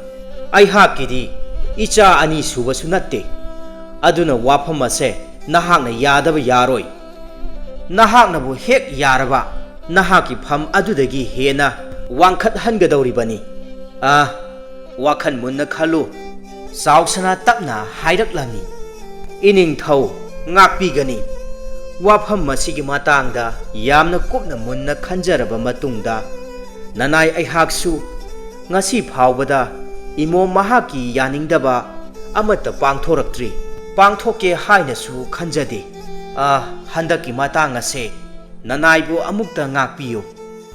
ꯑꯩꯍꯥꯛꯀꯤꯗꯤ ꯏꯆꯥ ꯑꯅꯤ ꯁꯨꯕꯁꯨ ꯅꯠꯇꯦ꯫ ꯑꯗꯨꯅ ꯋꯥꯐꯝ ꯑꯁꯦ ꯅꯍꯥꯛꯅ ꯌꯥꯗꯕ ꯌꯥꯔꯣꯏ꯫ ꯅꯍꯥꯛꯅꯕꯨ ꯍꯦꯛ ꯌꯥꯔꯕ, ꯅꯍꯥꯛꯀꯤ ꯐꯝ ꯑꯗꯨꯗꯒꯤ ꯍꯦꯟꯅ ꯋꯥꯡꯈꯠꯍꯟꯒꯗꯧꯔꯤꯕꯅꯤ꯫ ꯑꯥ, ꯋꯥꯈꯜ ꯃꯨꯟꯅ ꯈꯜꯂꯨ꯫" ꯆꯥꯎꯁꯅꯥ ꯇꯞꯅ ꯍꯥꯏꯔꯛꯂꯝꯃꯤ, "ꯏꯅꯤꯡꯊꯧ, ꯉꯥꯛꯄꯤꯒꯅꯤ꯫ ꯋꯥꯐꯝ ꯑꯁꯤꯒꯤ ꯃꯇꯥꯡꯗ ꯌꯥꯝꯅ ꯀꯨꯞꯅ ꯃꯨꯟꯅ ꯈꯟꯖꯔꯕ ꯃꯇꯨꯡꯗ, ꯅꯅꯥꯏ ꯑꯩꯍꯥꯛꯁꯨ ꯉꯁꯤ ꯐꯥꯎꯕꯗ ꯏꯃꯣꯝ ꯃꯍꯥꯛꯀꯤ ꯌꯥꯅꯤꯡꯗꯕ ꯑꯃꯠꯇ ꯄꯥꯡꯊꯣꯔꯛꯇ꯭ꯔꯤ꯫ ꯄꯥꯡꯊꯣꯛꯀꯦ ꯍꯥꯏꯅꯁꯨ ꯈꯟꯖꯗꯦ꯫ ꯑꯥ, ꯍꯟꯗꯛꯀꯤ ꯃꯇꯥꯡ ꯑꯁꯦ ꯅꯅꯥꯏꯕꯨ ꯑꯃꯨꯛꯇ ꯉꯥꯛꯄꯤꯌꯨ꯫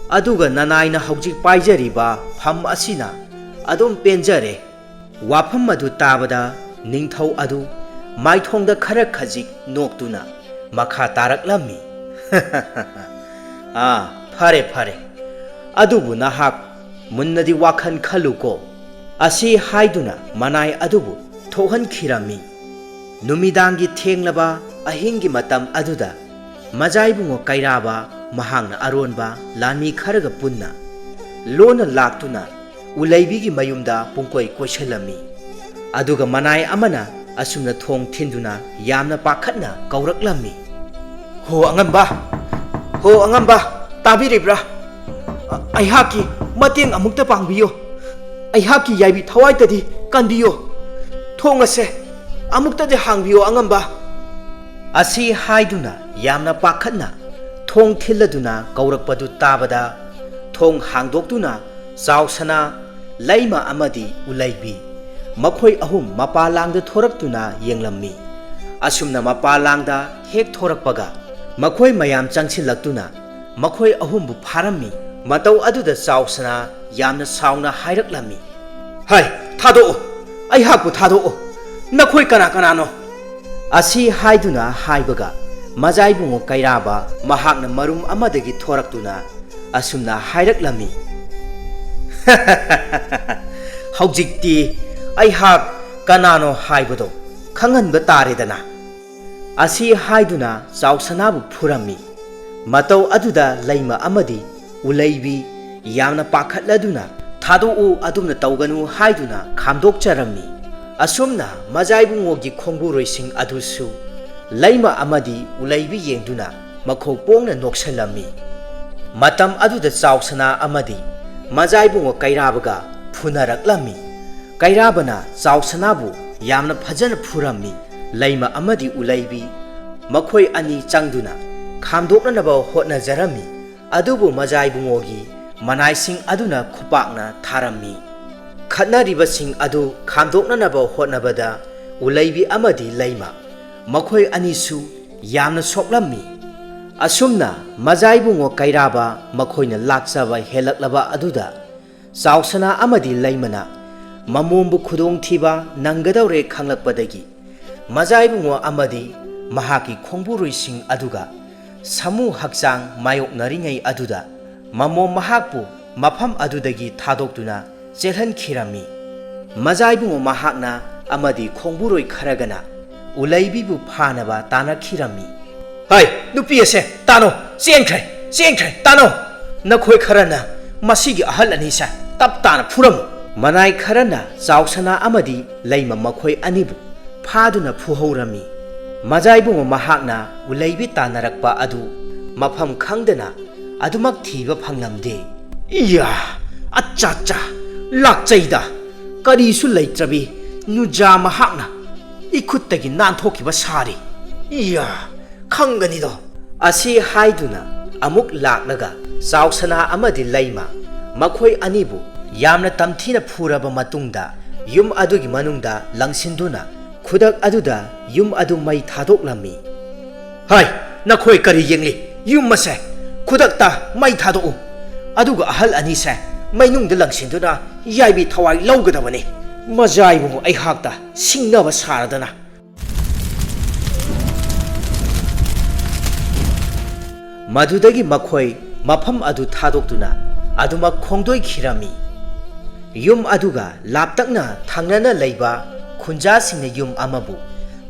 ꯑꯗꯨꯒ ꯅꯅꯥꯏꯅ ꯍꯧꯖꯤꯛ ꯄꯥꯏꯖꯔꯤꯕ ꯐꯝ ꯑꯁꯤꯅ ꯑꯗꯨꯝ ꯄꯦꯟꯖꯔꯦ꯫" ꯋꯥꯐꯝ ꯑꯗꯨ ꯇꯥꯕꯗ ꯅꯤꯡꯊꯧ ꯑꯗꯨ ꯃꯥꯏꯊꯣꯡꯗ ꯈꯔ ꯈꯖꯤꯛ ꯅꯣꯛꯇꯨꯅ ꯃꯈꯥ ꯇꯥꯔꯛꯂꯝꯃꯤ, "ꯑꯥ, ꯐꯔꯦ, ꯐꯔꯦ꯫ ꯑꯗꯨꯕꯨ ꯅꯍꯥꯛ ꯃꯨꯟꯅꯗꯤ ꯋꯥꯈꯜ ꯈꯜꯂꯨꯀꯣ꯫" ꯑꯁꯤ ꯍꯥꯏꯗꯨꯅ ꯃꯅꯥꯏ ꯑꯗꯨꯕꯨ ꯊꯣꯛꯍꯟꯈꯤꯔꯝꯃꯤ꯫ ꯅꯨꯃꯤꯗꯥꯡꯒꯤ ꯊꯦꯡꯂꯕ ꯑꯍꯤꯡꯒꯤ ꯃꯇꯝ ꯑꯗꯨꯗ ꯃꯖꯥꯏꯕꯨꯡꯉꯣ ꯀꯩꯔꯥꯕ ꯃꯍꯥꯛꯅ ꯑꯔꯣꯟꯕ ꯂꯥꯟꯃꯤ ꯈꯔꯒ ꯄꯨꯟꯅ ꯂꯣꯟꯅ ꯂꯥꯛꯇꯨꯅ ꯎꯂꯩꯕꯤꯒꯤ ꯃꯌꯨꯝꯗ ꯄꯨꯡꯀꯣꯏ ꯀꯣꯏꯁꯤꯜꯂꯝꯃꯤ꯫ ꯑꯗꯨꯒ ꯃꯅꯥꯏ ꯑꯃꯅ ꯑꯁꯨꯝꯅ ꯊꯣꯡ ꯊꯤꯟꯗꯨꯅ ꯌꯥꯝꯅ ꯄꯥꯈꯠꯅ ꯀꯧꯔꯛꯂꯝꯃꯤ, "ꯍꯣ ꯑꯉꯝꯕ, ꯍꯣ ꯑꯉꯝꯕ, ꯇꯥꯕꯤꯔꯤꯕ꯭ꯔꯥ? ꯑ-, ꯑꯩꯍꯥꯛꯀꯤ ꯃꯇꯦꯡ ꯑꯃꯨꯛꯇ ꯄꯥꯡꯕꯤꯌꯨ꯫ ꯑꯩꯍꯥꯛꯀꯤ ꯌꯥꯏꯕꯤ ꯊꯋꯥꯏꯇꯗꯤ ꯀꯟꯕꯤꯌꯨ꯫ ꯊꯣꯡ ꯑꯁꯦ ꯑꯃꯨꯛꯇꯗꯤ ꯍꯥꯡꯕꯤꯌꯨ ꯑꯉꯝꯕ꯫" ꯑꯁꯤ ꯍꯥꯏꯗꯨꯅ ꯌꯥꯝꯅ ꯄꯥꯈꯠꯅ ꯊꯣꯡ ꯊꯤꯜꯂꯗꯨꯅ ꯀꯧꯔꯛꯄꯗꯨ ꯇꯥꯕꯗ, ꯊꯣꯡ ꯍꯥꯡꯗꯣꯛꯇꯨꯅ ꯆꯥꯎꯁꯅꯥ, ꯂꯩꯃ ꯑꯃꯗꯤ ꯎꯂꯩꯕꯤ, ꯃꯈꯣꯏ ꯑꯍꯨꯝ ꯃꯄꯥ ꯂꯥꯡꯗ ꯊꯣꯔꯛꯇꯨꯅ ꯌꯦꯡꯂꯝꯃꯤ꯫ ꯑꯁꯨꯝꯅ ꯃꯄꯥ ꯂꯥꯡꯗ ꯍꯦꯛ ꯊꯣꯔꯛꯄꯒ, ꯃꯈꯣꯏ ꯃꯌꯥꯝ ꯆꯪꯁꯤꯜꯂꯛꯇꯨꯅ ꯃꯈꯣꯏ ꯑꯍꯨꯝꯕꯨ ꯐꯥꯔꯝꯃꯤ꯫ ꯃꯇꯧ ꯑꯗꯨꯗ ꯆꯥꯎꯁꯅꯥ ꯌꯥꯝꯅ ꯁꯥꯎꯅ ꯍꯥꯏꯔꯛꯂꯝꯃꯤ, "ꯍꯩ, ꯊꯥꯗꯣꯛꯎ! ꯑꯩꯍꯥꯛꯄꯨ ꯊꯥꯗꯣꯛꯎ! ꯅꯈꯣꯏ ꯀꯅꯥ ꯀꯅꯥꯅꯣ?" ꯑꯁꯤ ꯍꯥꯏꯗꯨꯅ ꯍꯥꯏꯕꯒ, ꯃꯖꯥꯏꯕꯨꯡꯉꯣ ꯀꯩꯔꯥꯕ ꯃꯍꯥꯛꯅ ꯃꯔꯨꯝ ꯑꯃꯗꯒꯤ ꯊꯣꯔꯛꯇꯨꯅ ꯑꯁꯨꯝꯅ ꯍꯥꯏꯔꯛꯂꯝꯃꯤ꯫ "ꯍꯧꯖꯤꯛꯇꯤ ꯑꯩꯍꯥꯛ ꯀꯅꯥꯅꯣ ꯍꯥꯏꯕꯗꯣ ꯈꯪꯍꯟꯕ ꯇꯥꯔꯦꯗꯅ꯫" ꯑꯁꯤ ꯍꯥꯏꯗꯨꯅ ꯆꯥꯎꯁꯅꯥꯕꯨ ꯐꯨꯔꯝꯃꯤ꯫ ꯃꯇꯧ ꯑꯗꯨꯗ ꯂꯩꯃ ꯑꯃꯗꯤ ꯎꯂꯩꯕꯤ ꯌꯥꯝꯅ ꯄꯥꯈꯠꯂꯗꯨꯅ, "ꯊꯥꯗꯣꯛꯎ, ꯑꯗꯨꯝꯅ ꯇꯧꯒꯅꯨ" ꯍꯥꯏꯗꯨꯅ ꯈꯥꯝꯗꯣꯛꯆꯔꯝꯃꯤ꯫ ꯑꯁꯨꯝꯅ ꯃꯖꯥꯏꯕꯨꯡꯉꯣꯒꯤ ꯈꯣꯡꯕꯨꯔꯣꯏꯁꯤꯡ ꯑꯗꯨꯁꯨ ꯂꯩꯃ ꯑꯃꯗꯤ ꯎꯂꯩꯕꯤ ꯌꯦꯡꯗꯨꯅ ꯃꯈꯣꯛ ꯄꯣꯡꯅ ꯅꯣꯛꯁꯜꯂꯝꯃꯤ꯫ ꯃꯇꯝ ꯑꯗꯨꯗ ꯆꯥꯎꯁꯅꯥ ꯑꯃꯗꯤ ꯃꯖꯥꯏꯕꯨꯡꯉꯣ ꯀꯩꯔꯥꯕꯒ ꯐꯨꯅꯔꯛꯂꯝꯃꯤ꯫ ꯀꯩꯔꯥꯕꯅ ꯆꯥꯎꯁꯅꯥꯕꯨ ꯌꯥꯝꯅ ꯐꯖꯅ ꯐꯨꯔꯝꯃꯤ꯫ ꯂꯩꯃ ꯑꯃꯗꯤ ꯎꯂꯩꯕꯤ ꯃꯈꯣꯏ ꯑꯅꯤ ꯆꯪꯗꯨꯅ ꯈꯥꯝꯗꯣꯛꯅꯅꯕ ꯍꯣꯠꯅꯖꯔꯝꯃꯤ꯫ ꯑꯗꯨꯕꯨ ꯃꯖꯥꯏꯕꯨꯡꯉꯣꯒꯤ ꯃꯅꯥꯏꯁꯤꯡ ꯑꯗꯨꯅ ꯈꯨꯄꯥꯛꯅ ꯊꯥꯔꯝꯃꯤ꯫ ꯈꯠꯅꯔꯤꯕꯁꯤꯡ ꯑꯗꯨ ꯈꯥꯝꯗꯣꯛꯅꯅꯕ ꯍꯣꯠꯅꯕꯗ ꯎꯂꯩꯕꯤ ꯑꯃꯗꯤ ꯂꯩꯃ ꯃꯈꯣꯏ ꯑꯅꯤꯁꯨ ꯌꯥꯝꯅ ꯁꯣꯛꯂꯝꯃꯤ꯫ ꯑꯁꯨꯝꯅ ꯃꯖꯥꯏꯕꯨꯡꯉꯣ ꯀꯩꯔꯥꯕ ꯃꯈꯣꯏꯅ ꯂꯥꯛꯆꯕ ꯍꯦꯜꯂꯛꯂꯕ ꯑꯗꯨꯗ ꯆꯥꯎꯁꯅꯥ ꯑꯃꯗꯤ ꯂꯩꯃꯅ ꯃꯃꯣꯝꯕꯨ ꯈꯨꯗꯣꯡꯊꯤꯕ ꯅꯪꯒꯗꯧꯔꯦ ꯈꯪꯂꯛꯄꯗꯒꯤ ꯃꯖꯥꯏꯕꯨꯡꯉꯣ ꯑꯃꯗꯤ ꯃꯍꯥꯛꯀꯤ ꯈꯣꯡꯕꯨꯔꯣꯏꯁꯤꯡ ꯑꯗꯨꯒ ꯁꯥꯃꯨ ꯍꯛꯆꯥꯡ ꯃꯥꯌꯣꯛꯅꯔꯤꯉꯩ ꯑꯗꯨꯗ ꯃꯃꯣꯝ ꯃꯍꯥꯛꯄꯨ ꯃꯐꯝ ꯑꯗꯨꯗꯒꯤ ꯊꯥꯗꯣꯛꯇꯨꯅ ꯆꯦꯜꯍꯟꯈꯤꯔꯝꯃꯤ꯫ ꯃꯖꯥꯏꯕꯨꯡꯉꯣ ꯃꯍꯥꯛꯅ ꯑꯃꯗꯤ ꯈꯣꯡꯕꯨꯔꯣꯏ ꯈꯔꯒꯅ ꯎꯂꯩꯕꯤꯕꯨ ꯐꯥꯅꯕ ꯇꯥꯟꯅꯈꯤꯔꯝꯃꯤ꯫ "ꯍꯩ, ꯅꯨꯄꯤ ꯑꯁꯦ ꯇꯥꯅꯧ, ꯆꯦꯟꯈ꯭ꯔꯦ, ꯆꯦꯟꯈ꯭ꯔꯦ, ꯇꯥꯅꯧ! ꯅꯈꯣꯏ ꯈꯔꯅ ꯃꯁꯤꯒꯤ ꯑꯍꯜ ꯑꯅꯤꯁꯦ ꯇꯞ ꯇꯥꯅ ꯐꯨꯔꯝꯃꯨ꯫" ꯃꯅꯥꯏ ꯈꯔꯅ ꯆꯥꯎꯁꯅꯥ ꯑꯃꯗꯤ ꯂꯩꯃ ꯃꯈꯣꯏ ꯑꯅꯤꯕꯨ ꯐꯥꯗꯨꯅ ꯐꯨꯍꯧꯔꯝꯃꯤ꯫ ꯃꯖꯥꯏꯕꯨꯡꯉꯣ ꯃꯍꯥꯛꯅ ꯎꯂꯩꯕꯤ ꯇꯥꯟꯅꯔꯛꯄ ꯑꯗꯨ ꯃꯐꯝ ꯈꯪꯗꯅ ꯑꯗꯨꯃꯛ ꯊꯤꯕ ꯐꯪꯂꯝꯗꯦ꯫ "ꯏꯌꯥ, ꯑꯠꯆꯥ ꯆꯥ, ꯂꯥꯛꯆꯩꯗ, ꯀꯔꯤꯁꯨ ꯂꯩꯇ꯭ꯔꯕꯤ ꯅꯨꯖꯥ ꯃꯍꯥꯛꯅ ꯏꯈꯨꯠꯇꯒꯤ ꯅꯥꯟꯊꯣꯛꯈꯤꯕ ꯁꯥꯔꯤ꯫ ꯏꯌꯥ, ꯈꯪꯒꯅꯤꯗꯣ꯫" ꯑꯁꯤ ꯍꯥꯏꯗꯨꯅ ꯑꯃꯨꯛ ꯂꯥꯛꯂꯒ ꯆꯥꯎꯁꯅꯥ ꯑꯃꯗꯤ ꯂꯩꯃ ꯃꯈꯣꯏ ꯑꯅꯤꯕꯨ ꯌꯥꯝꯅ ꯇꯝꯊꯤꯅ ꯐꯨꯔꯕ ꯃꯇꯨꯡꯗ ꯌꯨꯝ ꯑꯗꯨꯒꯤ ꯃꯅꯨꯡꯗ ꯂꯪꯁꯤꯟꯗꯨꯅ ꯈꯨꯗꯛ ꯑꯗꯨꯗ ꯌꯨꯝ ꯑꯗꯨ ꯃꯩ ꯊꯥꯗꯣꯛꯂꯝꯃꯤ꯫ "ꯍꯩ, ꯅꯈꯣꯏ ꯀꯔꯤ ꯌꯦꯡꯂꯤ? ꯌꯨꯝ ꯑꯁꯦ ꯈꯨꯗꯛꯇ ꯃꯩ ꯊꯥꯗꯣꯛꯎ꯫ ꯑꯗꯨꯒ ꯑꯍꯜ ꯑꯅꯤꯁꯦ ꯃꯩꯅꯨꯡꯗ ꯂꯪꯁꯤꯟꯗꯨꯅ ꯌꯥꯏꯕꯤ ꯊꯋꯥꯏ ꯂꯧꯒꯗꯕꯅꯤ꯫" ꯃꯖꯥꯏꯕꯨꯡꯉꯣ ꯑꯩꯍꯥꯛꯇ ꯁꯤꯡꯅꯕ ꯁꯥꯔꯗꯅ꯫ ꯃꯗꯨꯗꯒꯤ ꯃꯈꯣꯏ ꯃꯐꯝ ꯑꯗꯨ ꯊꯥꯗꯣꯛꯇꯨꯅ ꯑꯗꯨꯃꯛ ꯈꯣꯡꯗꯣꯏꯈꯤꯔꯝꯃꯤ꯫ ꯌꯨꯝ ꯑꯗꯨꯒ ꯂꯥꯞꯇꯛꯅ ꯊꯪꯅꯅ ꯂꯩꯕ ꯈꯨꯟꯖꯥꯁꯤꯡꯅ ꯌꯨꯝ ꯑꯃꯕꯨ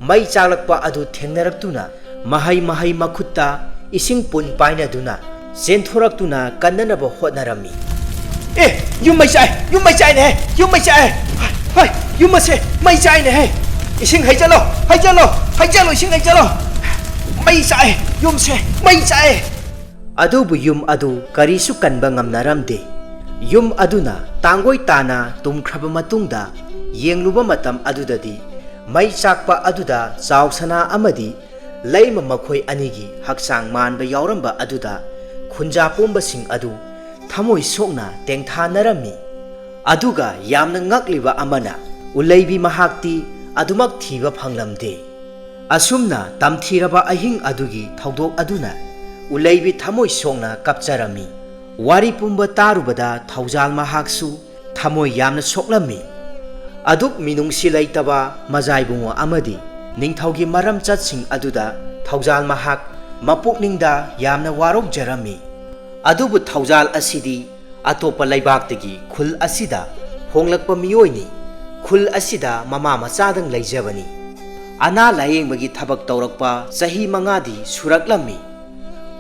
ꯃꯩ ꯆꯥꯛꯂꯛꯄ ꯑꯗꯨ ꯊꯦꯡꯅꯔꯛꯇꯨꯅ ꯃꯍꯩ ꯃꯍꯩ ꯃꯈꯨꯠꯇ ꯏꯁꯤꯡ ꯄꯨꯟ ꯄꯥꯏꯅꯗꯨꯅ ꯆꯦꯟꯊꯣꯔꯛꯇꯨꯅ ꯀꯟꯅꯅꯕ ꯍꯣꯠꯅꯔꯝꯃꯤ꯫ "ꯑꯦ, ꯌꯨꯝ ꯃꯩ ꯆꯥꯛꯑꯦ! ꯌꯨꯝ ꯃꯩ ꯆꯥꯛꯑꯦꯅꯦꯍꯦ! ꯌꯨꯝ ꯃꯩ ꯆꯥꯛꯑꯦ! ꯍꯣꯏ, ꯍꯣꯏ, ꯌꯨꯝ ꯑꯁꯦ ꯃꯩ ꯆꯥꯛꯑꯦꯅꯦꯍꯦ! ꯏꯁꯤꯡ ꯍꯩꯖꯜꯂꯣ! ꯍꯩꯖꯜꯂꯣ! ꯍꯩꯖꯜꯂꯣ! ꯏꯁꯤꯡ ꯍꯩꯖꯜꯂꯣ! ꯃꯩ ꯆꯥꯛꯑꯦ! ꯌꯨꯝꯁꯦ ꯃꯩ ꯆꯥꯛꯑꯦ!" ꯑꯗꯨꯕꯨ ꯌꯨꯝ ꯑꯗꯨ ꯀꯔꯤꯁꯨ ꯀꯟꯕ ꯉꯝꯅꯔꯝꯗꯦ꯫ ꯌꯨꯝ ꯑꯗꯨꯅ ꯇꯥꯡꯒꯣꯏ ꯇꯥꯅ ꯇꯨꯝꯈ꯭ꯔꯕ ꯃꯇꯨꯡꯗ ꯌꯦꯡꯂꯨꯕ ꯃꯇꯝ ꯑꯗꯨꯗꯗꯤ ꯃꯩ ꯆꯥꯛꯄ ꯑꯗꯨꯗ ꯆꯥꯎ ꯁꯅꯥ ꯑꯃꯗꯤ ꯂꯩꯃ ꯃꯈꯣꯏ ꯑꯅꯤꯒꯤ ꯍꯛꯆꯥꯡ ꯃꯥꯟꯕ ꯌꯥꯎꯔꯝꯕ ꯑꯗꯨꯗ ꯈꯨꯟꯖꯥ ꯄꯨꯝꯕꯁꯤꯡ ꯑꯗꯨ ꯊꯃꯣꯏ ꯁꯣꯛꯅ ꯇꯦꯡꯊꯥꯅꯔꯝꯃꯤ꯫ ꯑꯗꯨꯒ ꯌꯥꯝꯅ ꯉꯛꯂꯤꯕ ꯑꯃꯅ, ꯎꯂꯩꯕꯤ ꯃꯍꯥꯛꯇꯤ ꯑꯗꯨꯃꯛ ꯊꯤꯕ ꯐꯪꯂꯝꯗꯦ꯫ ꯑꯁꯨꯝꯅ ꯇꯝꯊꯤꯔꯕ ꯑꯍꯤꯡ ꯑꯗꯨꯒꯤ ꯊꯧꯗꯣꯛ ꯑꯗꯨꯅ ꯎꯂꯩꯕꯤ ꯊꯃꯣꯏ ꯁꯣꯛꯅ ꯀꯞꯆꯔꯝꯃꯤ꯫ ꯋꯥꯔꯤ ꯄꯨꯝꯕ ꯇꯥꯔꯨꯕꯗ ꯊꯧꯖꯥꯜ ꯃꯍꯥꯛꯁꯨ ꯊꯃꯣꯏ ꯌꯥꯝꯅ ꯁꯣꯛꯂꯝꯃꯤ꯫ ꯑꯗꯨꯛ ꯃꯤꯅꯨꯡꯁꯤ ꯂꯩꯇꯕ ꯃꯖꯥꯏꯕꯨꯡꯉꯣ ꯑꯃꯗꯤ ꯅꯤꯡꯊꯧꯒꯤ ꯃꯔꯝꯆꯠꯁꯤꯡ ꯑꯗꯨꯗ ꯊꯧꯖꯥꯜ ꯃꯍꯥꯛ ꯃꯄꯨꯛꯅꯤꯡꯗ ꯌꯥꯝꯅ ꯋꯥꯔꯧꯖꯔꯝꯃꯤ꯫ ꯑꯗꯨꯕꯨ ꯊꯧꯖꯥꯜ ꯑꯁꯤꯗꯤ ꯑꯇꯣꯞꯄ ꯂꯩꯕꯥꯛꯇꯒꯤ ꯈꯨꯜ ꯑꯁꯤꯗ ꯍꯣꯡꯂꯛꯄ ꯃꯤꯑꯣꯏꯅꯤ꯫ ꯈꯨꯜ ꯑꯁꯤꯗ ꯃꯃꯥ ꯃꯆꯥꯗꯪ ꯂꯩꯖꯕꯅꯤ꯫ ꯑꯅꯥ ꯂꯥꯌꯦꯡꯕꯒꯤ ꯊꯕꯛ ꯇꯧꯔꯛꯄ ꯆꯍꯤ ꯃꯉꯥꯗꯤ ꯁꯨꯔꯛꯂꯝꯃꯤ꯫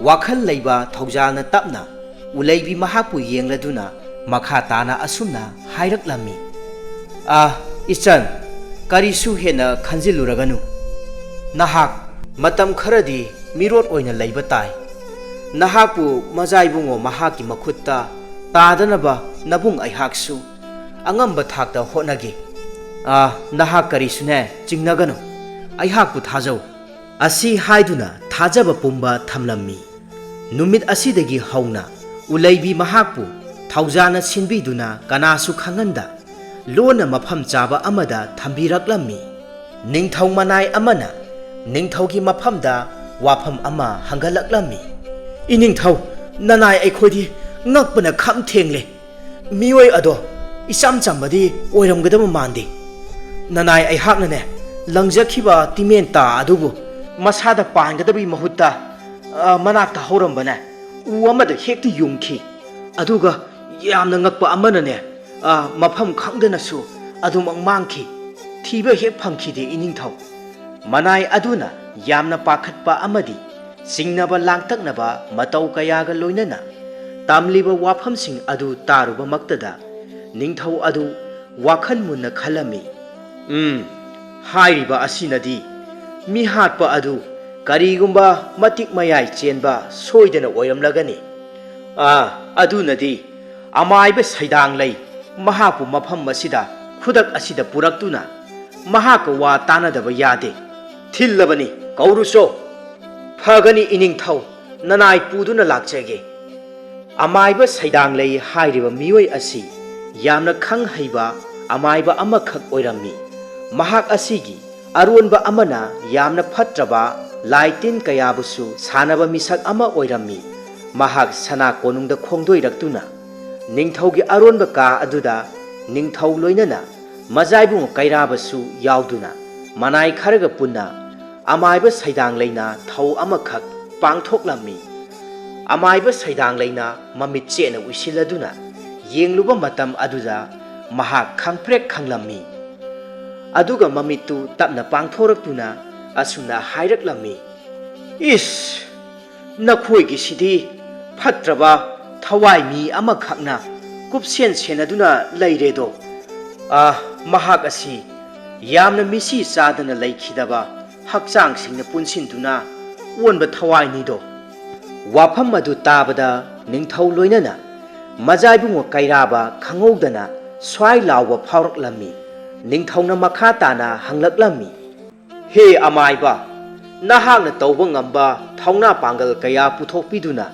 ꯋꯥꯈꯜ ꯂꯩꯕ ꯊꯧꯖꯥꯜꯅ ꯇꯞꯅ ꯎꯂꯩꯕꯤ ꯃꯍꯥꯛꯄꯨ ꯌꯦꯡꯂꯗꯨꯅ ꯃꯈꯥ ꯇꯥꯅ ꯑꯁꯨꯝꯅ ꯍꯥꯏꯔꯛꯂꯝꯃꯤ, "ꯑꯥ, ꯏꯆꯟ, ꯀꯔꯤꯁꯨ ꯍꯦꯟꯅ ꯈꯟꯖꯤꯜꯂꯨꯔꯒꯅꯨ꯫ ꯅꯍꯥꯛ ꯃꯇꯝ ꯈꯔꯗꯤ ꯃꯤꯔꯣꯠ ꯑꯣꯏꯅ ꯂꯩꯕ ꯇꯥꯏ꯫ ꯅꯍꯥꯛꯄꯨ ꯃꯖꯥꯏꯕꯨꯡꯉꯣ ꯃꯍꯥꯛꯀꯤ ꯃꯈꯨꯠꯇ ꯇꯥꯗꯅꯕ ꯅꯕꯨꯡ ꯑꯩꯍꯥꯛꯁꯨ ꯑꯉꯝꯕ ꯊꯥꯛꯇ ꯍꯣꯠꯅꯒꯦ꯫ ꯑꯥ, ꯅꯍꯥꯛ ꯀꯔꯤꯁꯨꯅꯦ ꯆꯤꯡꯅꯒꯅꯨ꯫ ꯑꯩꯍꯥꯛꯄꯨ ꯊꯥꯖꯧ꯫" ꯑꯁꯤ ꯍꯥꯏꯗꯨꯅ ꯊꯥꯖꯕ ꯄꯨꯝꯕ ꯊꯝꯂꯝꯃꯤ꯫ ꯅꯨꯃꯤꯠ ꯑꯁꯤꯗꯒꯤ ꯍꯧꯅ ꯎꯂꯩꯕꯤ ꯃꯍꯥꯛꯄꯨ ꯊꯧꯖꯥꯅ ꯁꯤꯟꯕꯤꯗꯨꯅ ꯀꯅꯥꯁꯨ ꯈꯪꯍꯟꯗ ꯂꯣꯟꯅ ꯃꯐꯝ ꯆꯥꯕ ꯑꯃꯗ ꯊꯝꯕꯤꯔꯛꯂꯝꯃꯤ꯫ ꯅꯤꯡꯊꯧ ꯃꯅꯥꯏ ꯑꯃꯅ ꯅꯤꯡꯊꯧꯒꯤ ꯃꯐꯝꯗ ꯋꯥꯐꯝ ꯑꯃ ꯍꯪꯒꯠꯂꯛꯂꯝꯃꯤ꯫ "ꯏꯅꯤꯡꯊꯧ, ꯅꯅꯥꯏ ꯑꯩꯈꯣꯏꯗꯤ ꯉꯛꯄꯅ ꯈꯝ ꯊꯦꯡꯂꯦ꯫ ꯃꯤꯑꯣꯏ ꯑꯗꯣ ꯏꯆꯝ ꯆꯝꯕꯗꯤ ꯑꯣꯏꯔꯝꯒꯗꯕ ꯃꯥꯟꯗꯦ꯫ ꯅꯅꯥꯏ ꯑꯩꯍꯥꯛꯅꯅꯦ, ꯂꯪꯖꯈꯤꯕ ꯇꯤꯃꯦꯟ ꯇꯥ ꯑꯗꯨꯕꯨ ꯃꯁꯥꯗ ꯄꯥꯟꯒꯗꯕꯒꯤ ꯃꯍꯨꯠꯇ, ꯑ, ꯃꯅꯥꯛꯇ ꯍꯧꯔꯝꯕꯅꯦ ꯎ ꯑꯃꯗ ꯍꯦꯛꯇ ꯌꯨꯡꯈꯤ꯫ ꯑꯗꯨꯒ ꯌꯥꯝꯅ ꯉꯛꯄ ꯑꯃꯅꯅꯦ, ꯑ, ꯃꯐꯝ ꯈꯪꯗꯅꯁꯨ ꯑꯗꯨꯃꯛ ꯃꯥꯡꯈꯤ꯫ ꯊꯤꯕ ꯍꯦꯛ ꯐꯪꯈꯤꯗꯦ, ꯏꯅꯤꯡꯊꯧ꯫ ꯃꯅꯥꯏ ꯑꯗꯨꯅ ꯌꯥꯝꯅ ꯄꯥꯈꯠꯄ ꯑꯃꯗꯤ ꯆꯤꯡꯅꯕ ꯂꯥꯡꯇꯛꯅꯕ ꯃꯇꯧ ꯀꯌꯥꯒ ꯂꯣꯏꯅꯅ ꯇꯝꯂꯤꯕ ꯋꯥꯐꯝꯁꯤꯡ ꯑꯗꯨ ꯇꯥꯔꯨꯕꯃꯛꯇꯗ ꯅꯤꯡꯊꯧ ꯑꯗꯨ ꯋꯥꯈꯜ ꯃꯨꯟꯅ ꯈꯜꯂꯝꯃꯤ꯫ "ꯎꯝ, ꯍꯥꯏꯔꯤꯕ ꯑꯁꯤꯅꯗꯤ ꯃꯤꯍꯥꯠꯄ ꯑꯗꯨ ꯀꯔꯤꯒꯨꯝꯕ ꯃꯇꯤꯛ ꯃꯌꯥꯏ ꯆꯦꯟꯕ ꯁꯣꯏꯗꯅ ꯑꯣꯏꯔꯝꯂꯒꯅꯤ꯫ ꯑꯥ, ꯑꯗꯨꯅꯗꯤ ꯑꯃꯥꯏꯕ ꯁꯩꯗꯥꯡꯂꯩ ꯃꯍꯥꯛꯄꯨ ꯃꯐꯝ ꯑꯁꯤꯗ ꯈꯨꯗꯛ ꯑꯁꯤꯗ ꯄꯨꯔꯛꯇꯨꯅ ꯃꯍꯥꯛꯀ ꯋꯥ ꯇꯥꯅꯗꯕ ꯌꯥꯗꯦ꯫ ꯊꯤꯜꯂꯕꯅꯤ, ꯀꯧꯔꯨꯆꯣ꯫" "ꯐꯒꯅꯤ ꯏꯅꯤꯡꯊꯧ, ꯅꯅꯥꯏ ꯄꯨꯗꯨꯅ ꯂꯥꯛꯆꯒꯦ꯫" ꯑꯃꯥꯏꯕ ꯁꯩꯗꯥꯡꯂꯩ ꯍꯥꯏꯔꯤꯕ ꯃꯤꯑꯣꯏ ꯑꯁꯤ ꯌꯥꯝꯅ ꯈꯪ ꯍꯩꯕ ꯑꯃꯥꯏꯕ ꯑꯃꯈꯛ ꯑꯣꯏꯔꯝꯃꯤ꯫ ꯃꯍꯥꯛ ꯑꯁꯤꯒꯤ ꯑꯔꯣꯟꯕ ꯑꯃꯅ ꯌꯥꯝꯅ ꯐꯠꯇ꯭ꯔꯕ ꯂꯥꯏ ꯇꯤꯟ ꯀꯌꯥꯕꯨꯁꯨ ꯁꯥꯟꯅꯕ ꯃꯤꯁꯛ ꯑꯃ ꯑꯣꯏꯔꯝꯃꯤ꯫ ꯃꯍꯥꯛ ꯁꯅꯥ ꯀꯣꯅꯨꯡꯗ ꯈꯣꯡꯗꯣꯏꯔꯛꯇꯨꯅ ꯅꯤꯡꯊꯧꯒꯤ ꯑꯔꯣꯟꯕ ꯀꯥ ꯑꯗꯨꯗ ꯅꯤꯡꯊꯧ ꯂꯣꯏꯅꯅ ꯃꯖꯥꯏꯕꯨꯡ ꯀꯩꯔꯥꯕꯁꯨ ꯌꯥꯎꯗꯨꯅ ꯃꯅꯥꯏ ꯈꯔꯒ ꯄꯨꯟꯅ ꯑꯃꯥꯏꯕ ꯁꯩꯗꯥꯡꯂꯩꯅ ꯊꯧ ꯑꯃꯈꯛ ꯄꯥꯡꯊꯣꯛꯂꯝꯃꯤ꯫ ꯑꯃꯥꯏꯕ ꯁꯩꯗꯥꯡꯂꯩꯅ ꯃꯃꯤꯠ ꯆꯦꯠꯅ ꯎꯏꯁꯤꯜꯂꯗꯨꯅ ꯌꯦꯡꯂꯨꯕ ꯃꯇꯝ ꯑꯗꯨꯗ ꯃꯍꯥꯛ ꯈꯪꯄ꯭ꯔꯦꯛ ꯈꯪꯂꯝꯃꯤ꯫ ꯑꯗꯨꯒ ꯃꯃꯤꯠꯇꯨ ꯇꯞꯅ ꯄꯥꯡꯊꯣꯔꯛꯇꯨꯅ ꯑꯁꯨꯝꯅ ꯍꯥꯏꯔꯛꯂꯝꯃꯤ, "ꯏꯁ! ꯅꯈꯣꯏꯒꯤꯁꯤꯗꯤ ꯐꯠꯇ꯭ꯔꯕ ꯊꯋꯥꯏ ꯃꯤ ꯑꯃꯈꯛꯅ ꯀꯨꯞꯁꯦꯟ ꯁꯦꯟꯅꯗꯨꯅ ꯂꯩꯔꯦꯗꯣ꯫ ꯑꯥ, ꯃꯍꯥꯛ ꯑꯁꯤ ꯌꯥꯝꯅ ꯃꯤꯁꯤ ꯆꯥꯗꯅ ꯂꯩꯈꯤꯗꯕ ꯍꯛꯆꯥꯡꯁꯤꯡꯅ ꯄꯨꯟꯁꯤꯟꯗꯨꯅ ꯑꯣꯟꯕ ꯊꯋꯥꯏꯅꯤꯗꯣ꯫" ꯋꯥꯐꯝ ꯑꯗꯨ ꯇꯥꯕꯗ ꯅꯤꯡꯊꯧ ꯂꯣꯏꯅꯅ ꯃꯖꯥꯏꯕꯨꯡꯉꯣ ꯀꯩꯔꯥꯕ ꯈꯪꯍꯧꯗꯅ ꯁ꯭ꯋꯥꯏ ꯂꯥꯎꯕ ꯐꯥꯎꯔꯛꯂꯝꯃꯤ꯫ ꯅꯤꯡꯊꯧꯅ ꯃꯈꯥ ꯇꯥꯅ ꯍꯪꯂꯛꯂꯝꯃꯤ, "ꯍꯦ ꯑꯃꯥꯏꯕ, ꯅꯍꯥꯛꯅ ꯇꯧꯕ ꯉꯝꯕ ꯊꯧꯅꯥ ꯄꯥꯡꯒꯜ ꯀꯌꯥ ꯄꯨꯊꯣꯛꯄꯤꯗꯨꯅ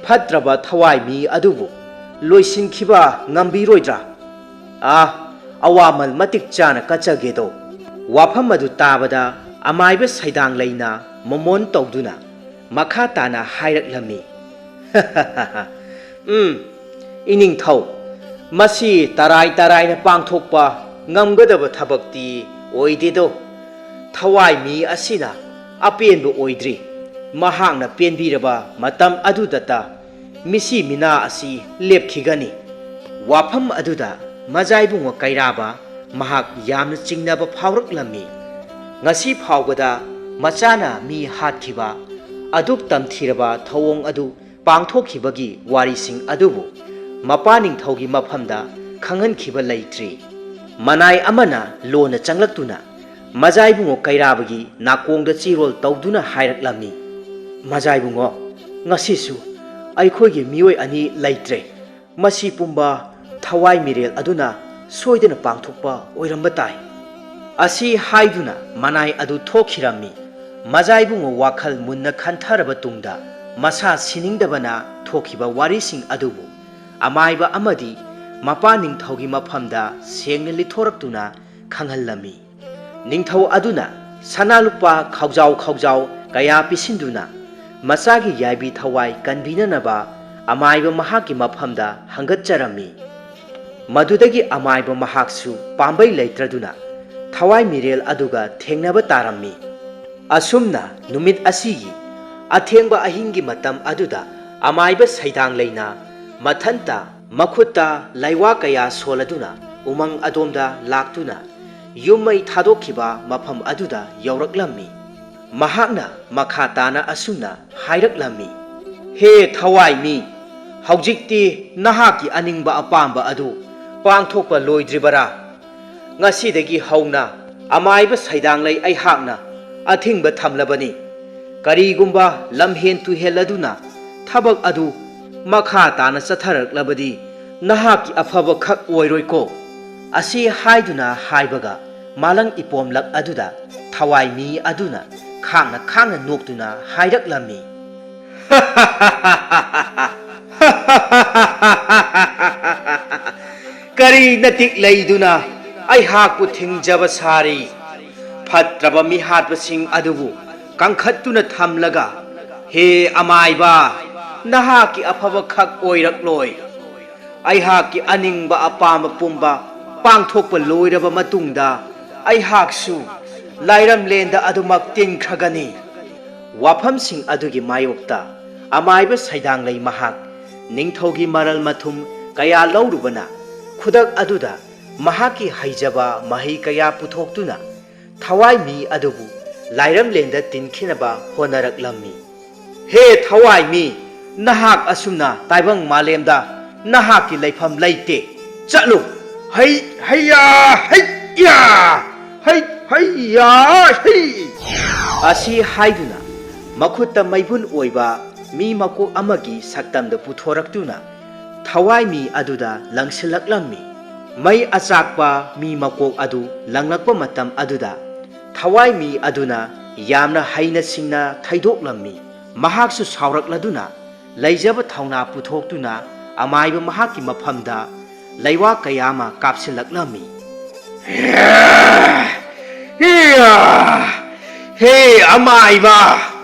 ꯐꯠꯇ꯭ꯔꯕ ꯊꯋꯥꯏ ꯃꯤ ꯑꯗꯨꯕꯨ ꯂꯣꯏꯁꯤꯟꯈꯤꯕ ꯉꯝꯕꯤꯔꯣꯏꯗ꯭ꯔꯥ? ꯑꯥ, ꯑꯋꯥꯃꯜ ꯃꯇꯤꯛ ꯆꯥꯅ ꯀꯠꯆꯒꯦꯗꯣ꯫" ꯋꯥꯐꯝ ꯑꯗꯨ ꯇꯥꯕꯗ ꯑꯃꯥꯏꯕ ꯁꯩꯗꯥꯡꯂꯩꯅ ꯃꯣꯃꯣꯟ ꯇꯧꯗꯨꯅ ꯃꯈꯥ ꯇꯥꯅ ꯍꯥꯏꯔꯛꯂꯝꯃꯤ, "ꯎꯝ, ꯏꯅꯤꯡꯊꯧ, ꯃꯁꯤ ꯇꯔꯥꯏ ꯇꯔꯥꯏꯅ ꯄꯥꯡꯊꯣꯛꯄ ꯉꯝꯒꯗꯕ ꯊꯕꯛꯇꯤ ꯑꯣꯏꯗꯦꯗꯣ꯫ ꯊꯋꯥꯏ ꯃꯤ ꯑꯁꯤꯅ ꯑꯄꯦꯟꯕ ꯑꯣꯏꯗ꯭ꯔꯤ꯫ ꯃꯍꯥꯛꯅ ꯄꯦꯟꯕꯤꯔꯕ ꯃꯇꯝ ꯑꯗꯨꯗꯇ ꯃꯤꯁꯤ ꯃꯤꯅꯥ ꯑꯁꯤ ꯂꯦꯞꯈꯤꯒꯅꯤ꯫ ꯋꯥꯐꯝ ꯑꯗꯨꯗ ꯃꯖꯥꯏꯕꯨꯡꯉꯣ ꯀꯩꯔꯥꯕ ꯃꯍꯥꯛ ꯌꯥꯝꯅ ꯆꯤꯡꯅꯕ ꯐꯥꯎꯔꯛꯂꯝꯃꯤ꯫ ꯉꯁꯤ ꯐꯥꯎꯕꯗ ꯃꯆꯥꯅ ꯃꯤ ꯍꯥꯠꯈꯤꯕ ꯑꯗꯨꯛ ꯇꯝꯊꯤꯔꯕ ꯊꯧꯑꯣꯡ ꯑꯗꯨ ꯄꯥꯡꯊꯣꯛꯈꯤꯕꯒꯤ ꯋꯥꯔꯤꯁꯤꯡ ꯑꯗꯨꯕꯨ ꯃꯄꯥ ꯅꯤꯡꯊꯧꯒꯤ ꯃꯐꯝꯗ ꯈꯪꯍꯟꯈꯤꯕ ꯂꯩꯇ꯭ꯔꯤ꯫ ꯃꯅꯥꯏ ꯑꯃꯅ ꯂꯣꯟꯅ ꯆꯪꯂꯛꯇꯨꯅ ꯃꯖꯥꯏꯕꯨꯡꯉꯣ ꯀꯩꯔꯥꯕꯒꯤ ꯅꯥꯀꯣꯡꯗ ꯆꯤꯔꯣꯜ ꯇꯧꯗꯨꯅ ꯍꯥꯏꯔꯛꯂꯝꯃꯤ, "ꯃꯖꯥꯏꯕꯨꯡꯉꯣ, ꯉꯁꯤꯁꯨ ꯑꯩꯈꯣꯏꯒꯤ ꯃꯤꯑꯣꯏ ꯑꯅꯤ ꯂꯩꯇ꯭ꯔꯦ꯫ ꯃꯁꯤ ꯄꯨꯝꯕ ꯊꯋꯥꯏ ꯃꯤꯔꯦꯜ ꯑꯗꯨꯅ ꯁꯣꯏꯗꯅ ꯄꯥꯡꯊꯣꯛꯄ ꯑꯣꯏꯔꯝꯕ ꯇꯥꯏ꯫" ꯑꯁꯤ ꯍꯥꯏꯗꯨꯅ ꯃꯅꯥꯏ ꯑꯗꯨ ꯊꯣꯛꯈꯤꯔꯝꯃꯤ꯫ ꯃꯖꯥꯏꯕꯨꯡꯉꯣ ꯋꯥꯈꯜ ꯃꯨꯟꯅ ꯈꯟꯊꯔꯕ ꯇꯨꯡꯗ ꯃꯁꯥ ꯁꯤꯅꯤꯡꯗꯕꯅ ꯊꯣꯛꯈꯤꯕ ꯋꯥꯔꯤꯁꯤꯡ ꯑꯗꯨꯕꯨ ꯑꯃꯥꯏꯕ ꯑꯃꯗꯤ ꯃꯄꯥ ꯅꯤꯡꯊꯧꯒꯤ ꯃꯐꯝꯗ ꯁꯦꯡꯅ ꯂꯤꯊꯣꯔꯛꯇꯨꯅ ꯈꯪꯍꯜꯂꯝꯃꯤ꯫ ꯅꯤꯡꯊꯧ ꯑꯗꯨꯅ ꯁꯅꯥ ꯂꯨꯄꯥ ꯈꯥꯎꯖꯥꯎ ꯈꯥꯎꯖꯥꯎ ꯀꯌꯥ ꯄꯤꯁꯤꯟꯗꯨꯅ ꯃꯆꯥꯒꯤ ꯌꯥꯏꯕꯤ ꯊꯋꯥꯏ ꯀꯟꯕꯤꯅꯅꯕ ꯑꯃꯥꯏꯕ ꯃꯍꯥꯛꯀꯤ ꯃꯐꯝꯗ ꯍꯪꯒꯠꯆꯔꯝꯃꯤ꯫ ꯃꯗꯨꯗꯒꯤ ꯑꯃꯥꯏꯕ ꯃꯍꯥꯛꯁꯨ ꯄꯥꯝꯕꯩ ꯂꯩꯇ꯭ꯔꯗꯨꯅ ꯊꯋꯥꯏ ꯃꯤꯔꯦꯜ ꯑꯗꯨꯒ ꯊꯦꯡꯅꯕ ꯇꯥꯔꯝꯃꯤ꯫ ꯑꯁꯨꯝꯅ ꯅꯨꯃꯤꯠ ꯑꯁꯤꯒꯤ ꯑꯊꯦꯡꯕ ꯑꯍꯤꯡꯒꯤ ꯃꯇꯝ ꯑꯗꯨꯗ ꯑꯃꯥꯏꯕ ꯁꯩꯗꯥꯡ ꯂꯩꯅ ꯃꯊꯟꯇ ꯃꯈꯨꯠꯇ ꯂꯥꯏꯋꯥ ꯀꯌꯥ ꯁꯣꯜꯂꯗꯨꯅ ꯎꯃꯪ ꯑꯗꯣꯝꯗ ꯂꯥꯛꯇꯨꯅ ꯌꯨꯝ ꯃꯩ ꯊꯥꯗꯣꯛꯈꯤꯕ ꯃꯐꯝ ꯑꯗꯨꯗ ꯌꯧꯔꯛꯂꯝꯃꯤ꯫ ꯃꯍꯥꯛꯅ ꯃꯈꯥ ꯇꯥꯅ ꯑꯁꯨꯝꯅ ꯍꯥꯏꯔꯛꯂꯝꯃꯤ, "ꯍꯦ ꯊꯋꯥꯏ ꯃꯤ, ꯍꯧꯖꯤꯛꯇꯤ ꯅꯍꯥꯛꯀꯤ ꯑꯅꯤꯡꯕ ꯑꯄꯥꯝꯕ ꯑꯗꯨ ꯄꯥꯡꯊꯣꯛꯄ ꯂꯣꯏꯗ꯭ꯔꯤꯕꯔꯥ? ꯉꯁꯤꯗꯒꯤ ꯍꯧꯅ ꯑꯃꯥꯏꯕ ꯁꯩꯗꯥꯡꯂꯩ ꯑꯩꯍꯥꯛꯅ ꯑꯊꯤꯡꯕ ꯊꯝꯂꯕꯅꯤ꯫ ꯀꯔꯤꯒꯨꯝꯕ ꯂꯝꯍꯦꯟ ꯇꯨꯍꯦꯜꯂꯗꯨꯅ ꯊꯕꯛ ꯑꯗꯨ ꯃꯈꯥ ꯇꯥꯅ ꯆꯠꯊꯔꯛꯂꯕꯗꯤ ꯅꯍꯥꯛꯀꯤ ꯑꯐꯕ ꯈꯛ ꯑꯣꯏꯔꯣꯏꯀꯣ?" ꯑꯁꯤ ꯍꯥꯏꯗꯨꯅ ꯍꯥꯏꯕꯒ ꯃꯥꯂꯪ ꯏꯄꯣꯝꯂꯛ ꯑꯗꯨꯗ ꯊꯋꯥꯏ ꯃꯤ ꯑꯗꯨꯅ ꯈꯥꯡꯅ ꯈꯥꯡꯅ ꯅꯣꯛꯇꯨꯅ ꯍꯥꯏꯔꯛꯂꯝꯃꯤ, "ꯀꯔꯤ ꯅꯇꯤꯛ ꯂꯩꯗꯨꯅ ꯑꯩꯍꯥꯛꯄꯨ ꯊꯤꯡꯖꯕ ꯁꯥꯔꯤ? ꯐꯠꯇ꯭ꯔꯕ ꯃꯤꯍꯥꯠꯄꯁꯤꯡ ꯑꯗꯨꯕꯨ ꯀꯪꯈꯠꯇꯨꯅ ꯊꯝꯂꯒ, ꯍꯦ ꯑꯃꯥꯏꯕ, ꯅꯍꯥꯛꯀꯤ ꯑꯐꯕ ꯈꯛ ꯑꯣꯏꯔꯛꯂꯣꯏ꯫ ꯑꯩꯍꯥꯛꯀꯤ ꯑꯅꯤꯡꯕ ꯑꯄꯥꯝꯕ ꯄꯨꯝꯕ ꯄꯥꯡꯊꯣꯛꯄ ꯂꯣꯏꯔꯕ ꯃꯇꯨꯡꯗ ꯑꯩꯍꯥꯛꯁꯨ ꯂꯥꯏꯔꯝꯂꯦꯟꯗ ꯑꯗꯨꯃꯛ ꯇꯤꯟꯈ꯭ꯔꯒꯅꯤ꯫" ꯋꯥꯐꯝꯁꯤꯡ ꯑꯗꯨꯒꯤ ꯃꯥꯌꯣꯛꯇ ꯑꯃꯥꯏꯕ ꯁꯩꯗꯥꯡꯂꯩ ꯃꯍꯥꯛ ꯅꯤꯡꯊꯧꯒꯤ ꯃꯔꯜ ꯃꯊꯨꯝ ꯀꯌꯥ ꯂꯧꯔꯨꯕꯅ, ꯈꯨꯗꯛ ꯑꯗꯨꯗ ꯃꯍꯥꯛꯀꯤ ꯍꯩꯖꯕ ꯃꯍꯩ ꯀꯌꯥ ꯄꯨꯊꯣꯛꯇꯨꯅ ꯊꯋꯥꯏ ꯃꯤ ꯑꯗꯨꯕꯨ ꯂꯥꯏꯔꯝꯂꯦꯟꯗ ꯇꯤꯟꯈꯤꯅꯕ ꯍꯣꯠꯅꯔꯛꯂꯝꯃꯤ꯫ "ꯍꯦ ꯊꯋꯥꯏ ꯃꯤ, ꯅꯍꯥꯛ ꯑꯁꯨꯝꯅ ꯇꯥꯏꯕꯪ ꯃꯥꯂꯦꯝꯗ ꯅꯍꯥꯛꯀꯤ ꯂꯩꯐꯝ ꯂꯩꯇꯦ꯫ ꯆꯠꯂꯨ! ꯍꯩ, ꯍꯩꯌꯥ, ꯍꯩꯌꯥ! ꯍꯩ, ꯍꯩꯌꯥ, ꯍꯩ!" ꯑꯁꯤ ꯍꯥꯏꯗꯨꯅ ꯃꯈꯨꯠꯇ ꯃꯩꯕꯨꯟ ꯑꯣꯏꯕ ꯃꯤ ꯃꯀꯣꯛ ꯑꯃꯒꯤ ꯁꯛꯇꯝꯗ ꯄꯨꯊꯣꯔꯛꯇꯨꯅ ꯊꯋꯥꯏ ꯃꯤ ꯑꯗꯨꯗ ꯂꯪꯁꯤꯜꯂꯛꯂꯝꯃꯤ꯫ ꯃꯩ ꯑꯆꯥꯛꯄ ꯃꯤ ꯃꯀꯣꯛ ꯑꯗꯨ ꯂꯪꯂꯛꯄ ꯃꯇꯝ ꯑꯗꯨꯗ ꯊꯋꯥꯏ ꯃꯤ ꯑꯗꯨꯅ ꯌꯥꯝꯅ ꯍꯩꯅ ꯁꯤꯡꯅ ꯊꯩꯗꯣꯛꯂꯝꯃꯤ꯫ ꯃꯍꯥꯛꯁꯨ ꯁꯥꯎꯔꯛꯂꯗꯨꯅ ꯂꯩꯖꯕ ꯊꯧꯅꯥ ꯄꯨꯊꯣꯛꯇꯨꯅ ꯑꯃꯥꯏꯕ ꯃꯍꯥꯛꯀꯤ ꯃꯐꯝꯗ ꯂꯩꯋꯥ ꯀꯌꯥ ꯑꯃ ꯀꯥꯞꯁꯤꯜꯂꯛꯂꯝꯃꯤ꯫ "ꯍꯦ ꯑꯃꯥꯏꯕ,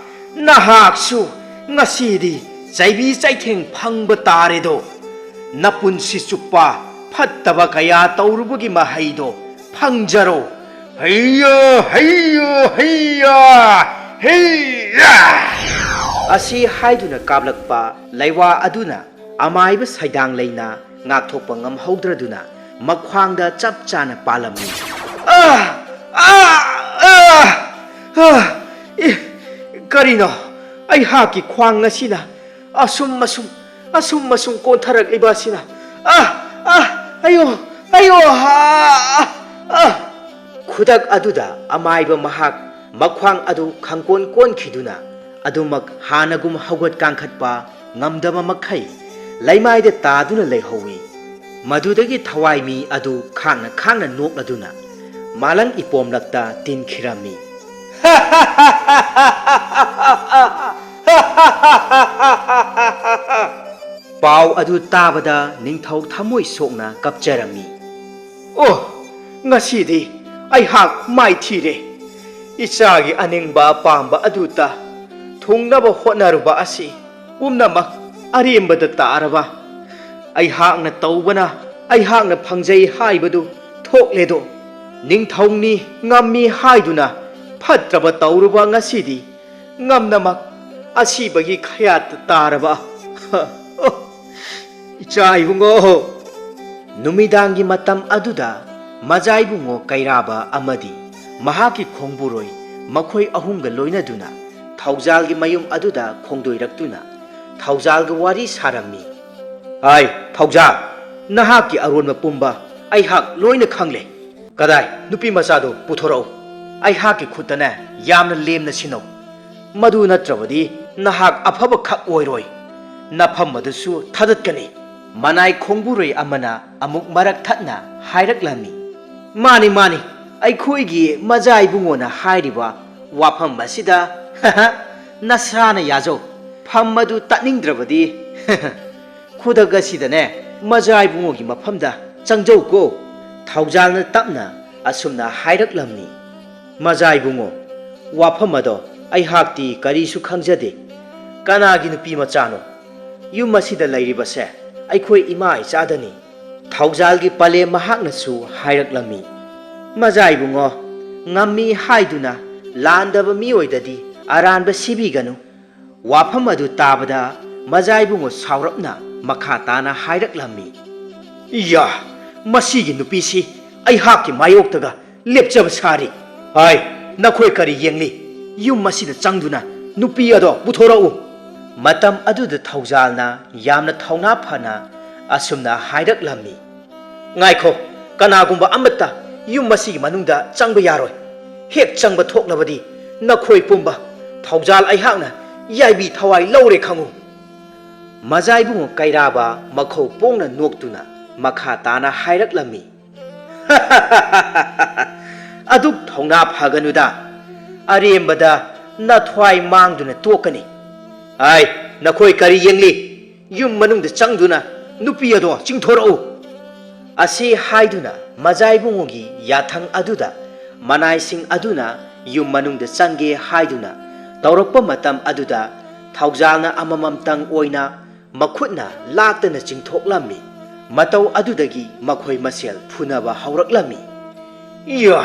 ꯅꯍꯥꯛꯁꯨ ꯉꯁꯤꯗꯤ ꯆꯩꯕꯤ ꯆꯩꯊꯦꯡ ꯐꯪꯕ ꯇꯥꯔꯦꯗꯣ꯫ ꯅꯄꯨꯟꯁꯤ ꯆꯨꯞꯄ ꯐꯠꯇꯕ ꯀꯌꯥ ꯇꯧꯔꯨꯕꯒꯤ ꯃꯍꯩꯗꯣ ꯐꯪꯖꯔꯣ꯫ ꯍꯩꯌꯥ, ꯍꯩꯌꯥ, ꯍꯩꯌꯥ, ꯍꯩꯌꯥ!" ꯑꯁꯤ ꯍꯥꯏꯗꯨꯅ ꯀꯥꯞꯂꯛꯄ ꯂꯩꯋꯥ ꯑꯗꯨꯅ ꯑꯃꯥꯏꯕ ꯁꯩꯗꯥꯡꯂꯩꯅ ꯉꯥꯛꯊꯣꯛꯄ ꯉꯝꯍꯧꯗ꯭ꯔꯗꯨꯅ ꯃꯈ꯭ꯋꯥꯡꯗ ꯆꯞ ꯆꯥꯅ ꯄꯥꯜꯂꯝꯃꯤ꯫ "ꯑꯥ! ꯑꯥ! ꯑꯥ! ꯑꯥ! ꯏ, ꯀꯔꯤꯅꯣ? ꯑꯩꯍꯥꯛꯀꯤ ꯈ꯭ꯋꯥꯡ ꯑꯁꯤꯅ ꯑꯁꯨꯝ ꯑꯁꯨꯝ, ꯑꯁꯨꯝ ꯑꯁꯨꯝ ꯀꯣꯟꯊꯔꯛꯂꯤꯕ ꯑꯁꯤꯅ꯫ ꯑꯥ! ꯑꯥ! ꯑꯌꯣ! ꯑꯌꯣ! ꯑꯥ! ꯑꯥ!" ꯈꯨꯗꯛ ꯑꯗꯨꯗ ꯑꯃꯥꯏꯕ ꯃꯍꯥꯛ ꯃꯈ꯭ꯋꯥꯡ ꯑꯗꯨ ꯈꯪꯀꯣꯟ ꯀꯣꯟꯈꯤꯗꯨꯅ ꯑꯗꯨꯃꯛ ꯍꯥꯟꯅꯒꯨꯝ ꯍꯧꯒꯠ ꯀꯥꯡꯈꯠꯄ ꯉꯝꯗꯕ ꯃꯈꯩ ꯂꯩꯃꯥꯏꯗ ꯇꯥꯗꯨꯅ ꯂꯩꯍꯧꯏ꯫ ꯃꯗꯨꯗꯒꯤ ꯊꯋꯥꯏ ꯃꯤ ꯑꯗꯨ ꯈꯥꯡꯅ ꯈꯥꯡꯅ ꯅꯣꯛꯂꯗꯨꯅ ꯃꯥꯂꯪ ꯏꯄꯣꯝꯂꯛꯇ ꯇꯤꯟꯈꯤꯔꯝꯃꯤ꯫ ꯄꯥꯎ ꯑꯗꯨ ꯇꯥꯕꯗ ꯅꯤꯡꯊꯧ ꯊꯃꯣꯏ ꯁꯣꯛꯅ ꯀꯞꯆꯔꯝꯃꯤ꯫ "ꯑꯣ, ꯉꯁꯤꯗꯤ ꯑꯩꯍꯥꯛ ꯃꯥꯏꯊꯤꯔꯦ꯫ ꯏꯆꯥꯒꯤ ꯑꯅꯤꯡꯕ ꯑꯄꯥꯝꯕ ꯑꯗꯨꯇ ꯊꯨꯡꯅꯕ ꯍꯣꯠꯅꯔꯨꯕ ꯑꯁꯤ ꯄꯨꯝꯅꯃꯛ ꯑꯔꯦꯝꯕꯗ ꯇꯥꯔꯕ꯫ ꯑꯩꯍꯥꯛꯅ ꯇꯧꯕꯅ ꯑꯩꯍꯥꯛꯅ ꯐꯪꯖꯩ ꯍꯥꯏꯕꯗꯨ ꯊꯣꯛꯂꯦꯗꯣ꯫ ꯅꯤꯡꯊꯧꯅꯤ ꯉꯝꯃꯤ ꯍꯥꯏꯗꯨꯅ ꯐꯠꯇ꯭ꯔꯕ ꯇꯧꯔꯨꯕ ꯉꯁꯤꯗꯤ ꯉꯝꯅꯃꯛ ꯑꯁꯤꯕꯒꯤ ꯈꯌꯥꯠꯇ ꯇꯥꯔꯕ꯫ ꯏꯆꯥ ꯏꯕꯨꯡꯉꯣ꯫ ꯅꯨꯃꯤꯗꯥꯡꯒꯤ ꯃꯇꯝ ꯑꯗꯨꯗ ꯃꯖꯥ ꯏꯕꯨꯡꯉꯣ ꯀꯩꯔꯥꯕ ꯑꯃꯗꯤ ꯃꯍꯥꯛꯀꯤ ꯈꯣꯡꯕꯨꯔꯣꯏ, ꯃꯈꯣꯏ ꯑꯍꯨꯝꯒ ꯂꯣꯏꯅꯗꯨꯅ ꯊꯧꯖꯥꯜꯒꯤ ꯃꯌꯨꯝ ꯑꯗꯨꯗ ꯈꯣꯡꯗꯣꯏꯔꯛꯇꯨꯅ ꯊꯧꯖꯥꯜꯒ ꯋꯥꯔꯤ ꯁꯥꯔꯝꯃꯤ꯫ "ꯍꯥꯏ, ꯊꯧꯖꯥꯜ, ꯅꯍꯥꯛꯀꯤ ꯑꯔꯣꯟꯕ ꯄꯨꯝꯕ ꯑꯩꯍꯥꯛ ꯂꯣꯏꯅ ꯈꯪꯂꯦ꯫ ꯀꯗꯥꯏ, ꯅꯨꯄꯤ ꯃꯆꯥꯗꯨ ꯄꯨꯊꯣꯔꯛꯎ꯫ ꯑꯩꯍꯥꯛꯀꯤ ꯈꯨꯠꯇꯅꯦ ꯌꯥꯝꯅ ꯂꯦꯝꯅ ꯁꯤꯟꯅꯧ꯫ ꯃꯗꯨ ꯅꯠꯇ꯭ꯔꯕꯗꯤ ꯅꯍꯥꯛ ꯑꯐꯕ ꯈꯛ ꯑꯣꯏꯔꯣꯏ꯫ ꯅꯐꯝ ꯑꯗꯨꯁꯨ ꯊꯥꯗꯠꯀꯅꯤ꯫" ꯃꯅꯥꯏ ꯈꯣꯡꯕꯨꯔꯣꯏ ꯑꯃꯅ ꯑꯃꯨꯛ ꯃꯔꯛ ꯊꯠꯅ ꯍꯥꯏꯔꯛꯂꯝꯃꯤ꯫ "ꯃꯥꯅꯤ, ꯃꯥꯅꯤ, ꯑꯩꯈꯣꯏꯒꯤ ꯃꯖꯥ ꯏꯕꯨꯡꯉꯣꯅ ꯍꯥꯏꯔꯤꯕ ꯋꯥꯐꯝ ꯑꯁꯤꯗ ꯅꯁꯥꯅ ꯌꯥꯖꯧ꯫ ꯐꯝ ꯑꯗꯨ ꯇꯠꯅꯤꯡꯗ꯭ꯔꯕꯗꯤ ꯈꯨꯗꯛ ꯑꯁꯤꯗꯅꯦ ꯃꯖꯥ ꯏꯕꯨꯡꯉꯣꯒꯤ ꯃꯐꯝꯗ ꯆꯪꯖꯧꯀꯣ꯫" ꯊꯧꯖꯥꯜꯅ ꯇꯞꯅ ꯑꯁꯨꯝꯅ ꯍꯥꯏꯔꯛꯂꯝꯃꯤ꯫ "ꯃꯖꯥ ꯏꯕꯨꯡꯉꯣ, ꯋꯥꯐꯝ ꯑꯗꯣ ꯑꯩꯍꯥꯛꯇꯤ ꯀꯔꯤꯁꯨ ꯈꯪꯖꯗꯦ꯫ ꯀꯅꯥꯒꯤ ꯅꯨꯄꯤ ꯃꯆꯥꯅꯣ? ꯌꯨꯝ ꯑꯁꯤꯗ ꯂꯩꯔꯤꯕꯁꯦ ꯑꯩꯈꯣꯏ ꯏꯃꯥ ꯏꯆꯥꯗꯅꯤ꯫" ꯊꯧꯖꯥꯜꯒꯤ ꯄꯂꯦꯝ ꯃꯍꯥꯛꯅꯁꯨ ꯍꯥꯏꯔꯛꯂꯝꯃꯤ꯫ "ꯃꯖꯥ ꯏꯕꯨꯡꯉꯣ, ꯉꯝꯃꯤ ꯍꯥꯏꯗꯨꯅ ꯂꯥꯟꯗꯕ ꯃꯤꯑꯣꯏꯗꯗꯤ ꯑꯔꯥꯟꯕ ꯁꯤꯕꯤꯒꯅꯨ꯫" ꯋꯥꯐꯝ ꯑꯗꯨ ꯇꯥꯕꯗ ꯃꯖꯥ ꯏꯕꯨꯡꯉꯣ ꯁꯥꯎꯔꯞꯅ ꯃꯈꯥ ꯇꯥꯅ ꯍꯥꯏꯔꯛꯂꯝꯃꯤ꯫ "ꯏꯌꯥ, ꯃꯁꯤꯒꯤ ꯅꯨꯄꯤꯁꯤ ꯑꯩꯍꯥꯛꯀꯤ ꯃꯥꯌꯣꯛꯇꯒ ꯂꯦꯞꯆꯕ ꯁꯥꯔꯤ꯫ ꯍꯥꯏ, ꯅꯈꯣꯏ ꯀꯔꯤ ꯌꯦꯡꯂꯤ? ꯌꯨꯝ ꯑꯁꯤꯗ ꯆꯪꯗꯨꯅ ꯅꯨꯄꯤ ꯑꯗꯣ ꯄꯨꯊꯣꯔꯛꯎ꯫" ꯃꯇꯝ ꯑꯗꯨꯗ ꯊꯧꯖꯥꯜꯅ ꯌꯥꯝꯅ ꯊꯧꯅꯥ ꯐꯅ ꯑꯁꯨꯝꯅ ꯍꯥꯏꯔꯛꯂꯝꯃꯤ꯫ "ꯉꯥꯏꯈꯣ, ꯀꯅꯥꯒꯨꯝꯕ ꯑꯃꯠꯇ ꯌꯨꯝ ꯑꯁꯤꯒꯤ ꯃꯅꯨꯡꯗ ꯆꯪꯕ ꯌꯥꯔꯣꯏ꯫ ꯍꯦꯛ ꯆꯪꯕ ꯊꯣꯛꯂꯕꯗꯤ ꯅꯈꯣꯏ ꯄꯨꯝꯕ ꯊꯧꯖꯥꯜ ꯑꯩꯍꯥꯛꯅ ꯌꯥꯏꯕꯤ ꯊꯋꯥꯏ ꯂꯧꯔꯦ ꯈꯪꯉꯨ꯫" ꯃꯖꯥ ꯏꯕꯨꯡꯉꯣ ꯀꯩꯔꯥꯕ ꯃꯈꯧ ꯄꯣꯡꯅ ꯅꯣꯛꯇꯨꯅ ꯃꯈꯥ ꯇꯥꯅ ꯍꯥꯏꯔꯛꯂꯝꯃꯤ꯫ "ꯑꯗꯨꯛ ꯊꯧꯅꯥ ꯐꯒꯅꯨꯗ, ꯑꯔꯦꯝꯕꯗ ꯅꯊ꯭ꯋꯥꯏ ꯃꯥꯡꯗꯨꯅ ꯇꯣꯛꯀꯅꯤ꯫ ꯍꯥꯏ, ꯅꯈꯣꯏ ꯀꯔꯤ ꯌꯦꯡꯂꯤ? ꯌꯨꯝ ꯃꯅꯨꯡꯗ ꯆꯪꯗꯨꯅ ꯅꯨꯄꯤ ꯑꯗꯣ ꯆꯤꯡꯊꯣꯔꯛꯎ꯫" ꯑꯁꯤ ꯍꯥꯏꯗꯨꯅ ꯃꯖꯥ ꯏꯕꯨꯡꯉꯣꯒꯤ ꯌꯥꯊꯪ ꯑꯗꯨꯗ ꯃꯅꯥꯏꯁꯤꯡ ꯑꯗꯨꯅ ꯌꯨꯝ ꯃꯅꯨꯡꯗ ꯆꯪꯒꯦ ꯍꯥꯏꯗꯨꯅ ꯇꯧꯔꯛꯄ ꯃꯇꯝ ꯑꯗꯨꯗ ꯊꯧꯖꯥꯜꯅ ꯑꯃꯃꯝꯇꯪ ꯑꯣꯏꯅ ꯃꯈꯨꯠꯅ ꯂꯥꯛꯇꯅ ꯆꯤꯡꯊꯣꯛꯂꯝꯃꯤ꯫ ꯃꯇꯧ ꯑꯗꯨꯗꯒꯤ ꯃꯈꯣꯏ ꯃꯁꯦꯜ ꯐꯨꯅꯕ ꯍꯧꯔꯛꯂꯝꯃꯤ꯫ "ꯏꯌꯥ,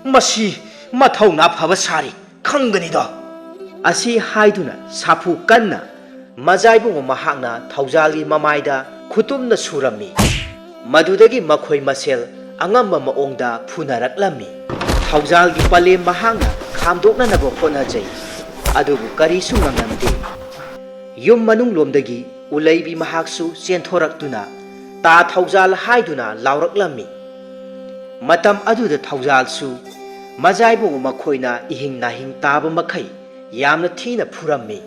ꯃꯁꯤ ꯃꯊꯧꯅꯥ ꯐꯕ ꯁꯥꯔꯤ ꯈꯪꯒꯅꯤꯗꯣ꯫" ꯑꯁꯤ ꯍꯥꯏꯗꯨꯅ ꯁꯥꯐꯨ ꯀꯟꯅ ꯃꯖꯥ ꯏꯕꯨꯡꯉꯣ ꯃꯍꯥꯛꯅ ꯊꯧꯖꯥꯜꯒꯤ ꯃꯃꯥꯏꯗ ꯈꯨꯇꯨꯝꯅ ꯁꯨꯔꯝꯃꯤ꯫ ꯃꯗꯨꯗꯒꯤ ꯃꯈꯣꯏ ꯃꯁꯦꯜ ꯑꯉꯝꯕ ꯃꯑꯣꯡꯗ ꯐꯨꯅꯔꯛꯂꯝꯃꯤ꯫ ꯊꯧꯖꯥꯜꯒꯤ ꯄꯂꯦꯝ ꯃꯍꯥꯛꯅ ꯈꯥꯝꯗꯣꯛꯅꯅꯕ ꯍꯣꯠꯅꯖꯩ, ꯑꯗꯨꯕꯨ ꯀꯔꯤꯁꯨ ꯉꯝꯂꯝꯗꯦ꯫ ꯌꯨꯝ ꯃꯅꯨꯡꯂꯣꯝꯗꯒꯤ ꯎꯂꯩꯕꯤ ꯃꯍꯥꯛꯁꯨ ꯆꯦꯟꯊꯣꯔꯛꯇꯨꯅ "ꯇꯥ ꯊꯧꯖꯥꯜ" ꯍꯥꯏꯗꯨꯅ ꯂꯥꯎꯔꯛꯂꯝꯃꯤ꯫ ꯃꯇꯝ ꯑꯗꯨꯗ ꯊꯧꯖꯥꯜꯁꯨ ꯃꯖꯥ ꯏꯕꯨꯡꯉꯣ ꯃꯈꯣꯏꯅ ꯏꯍꯤꯡ ꯅꯥꯍꯤꯡ ꯇꯥꯕ ꯃꯈꯩ ꯌꯥꯝꯅ ꯊꯤꯅ ꯐꯨꯔꯝꯃꯤ꯫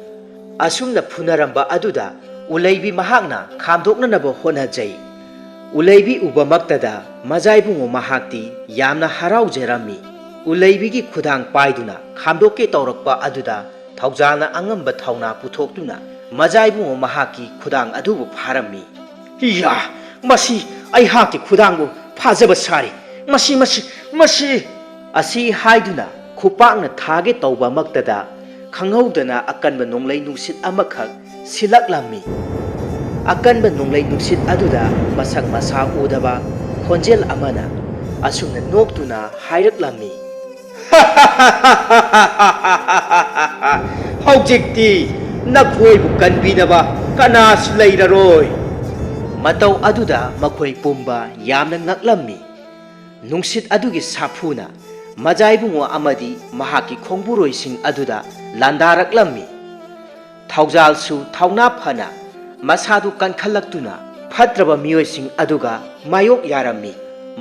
ꯑꯁꯨꯝꯅ ꯐꯨꯅꯔꯝꯕ ꯑꯗꯨꯗ ꯎꯂꯩꯕꯤ ꯃꯍꯥꯛꯅ ꯈꯥꯝꯗꯣꯛꯅꯅꯕ ꯍꯣꯠꯅꯖꯩ꯫ ꯎꯂꯩꯕꯤ ꯎꯕꯃꯛꯇꯗ ꯃꯖꯥ ꯏꯕꯨꯡꯉꯣ ꯃꯍꯥꯛꯇꯤ ꯌꯥꯝꯅ ꯍꯔꯥꯎꯖꯔꯝꯃꯤ꯫ ꯎꯂꯩꯕꯤꯒꯤ ꯈꯨꯗꯥꯡ ꯄꯥꯏꯗꯨꯅ ꯈꯥꯝꯗꯣꯛꯀꯦ ꯇꯧꯔꯛꯄ ꯑꯗꯨꯗ ꯊꯧꯖꯥꯜꯅ ꯑꯉꯝꯕ ꯊꯧꯅꯥ ꯄꯨꯊꯣꯛꯇꯨꯅ ꯃꯖꯥ ꯏꯕꯨꯡꯉꯣ ꯃꯍꯥꯛꯀꯤ ꯈꯨꯗꯥꯡ ꯑꯗꯨꯕꯨ ꯐꯥꯔꯝꯃꯤ꯫ "ꯏꯌꯥ! ꯃꯁꯤ ꯑꯩꯍꯥꯛꯀꯤ ꯈꯨꯗꯥꯡꯕꯨ ꯐꯥꯖꯕ ꯁꯥꯔꯤ꯫ ꯃꯁꯤ, ꯃꯁꯤ, ꯃꯁꯤ!" ꯑꯁꯤ ꯍꯥꯏꯗꯨꯅ ꯈꯨꯄꯥꯛꯅ ꯊꯥꯒꯦ ꯇꯧꯕꯃꯛꯇꯗ ꯈꯪꯍꯧꯗꯅ ꯑꯀꯟꯕ ꯅꯣꯡꯂꯩ ꯅꯨꯡꯁꯤꯠ ꯑꯃꯈꯛ ꯁꯤꯜꯂꯛꯂꯝꯃꯤ꯫ ꯑꯀꯟꯕ ꯅꯣꯡꯂꯩ ꯅꯨꯡꯁꯤꯠ ꯑꯗꯨꯗ ꯃꯁꯛ ꯃꯁꯥ ꯎꯗꯕ ꯈꯣꯟꯖꯦꯜ ꯑꯃꯅ ꯑꯁꯨꯝꯅ ꯅꯣꯛꯇꯨꯅ ꯍꯥꯏꯔꯛꯂꯝꯃꯤ, "ꯍꯧꯖꯤꯛꯇꯤ ꯅꯈꯣꯏꯕꯨ ꯀꯟꯕꯤꯅꯕ ꯀꯅꯥꯁꯨ ꯂꯩꯔꯔꯣꯏ!" ꯃꯇꯧ ꯑꯗꯨꯗ ꯃꯈꯣꯏ ꯄꯨꯝꯕ ꯌꯥꯝꯅ ꯉꯛꯂꯝꯃꯤ꯫ ꯅꯨꯡꯁꯤꯠ ꯑꯗꯨꯒꯤ ꯁꯥꯐꯨꯅ ꯃꯖꯥ ꯏꯕꯨꯡꯉꯣ ꯑꯃꯗꯤ ꯃꯍꯥꯛꯀꯤ ꯈꯣꯡꯕꯨꯔꯣꯏꯁꯤꯡ ꯑꯗꯨꯗ ꯂꯥꯟꯗꯥꯔꯛꯂꯝꯃꯤ꯫ ꯊꯧꯖꯥꯜꯁꯨ ꯊꯧꯅꯥ ꯐꯅ ꯃꯁꯥꯗꯨ ꯀꯟꯈꯠꯂꯛꯇꯨꯅ ꯐꯠꯇ꯭ꯔꯕ ꯃꯤꯑꯣꯏꯁꯤꯡ ꯑꯗꯨꯒ ꯃꯥꯌꯣꯛ ꯌꯥꯔꯝꯃꯤ꯫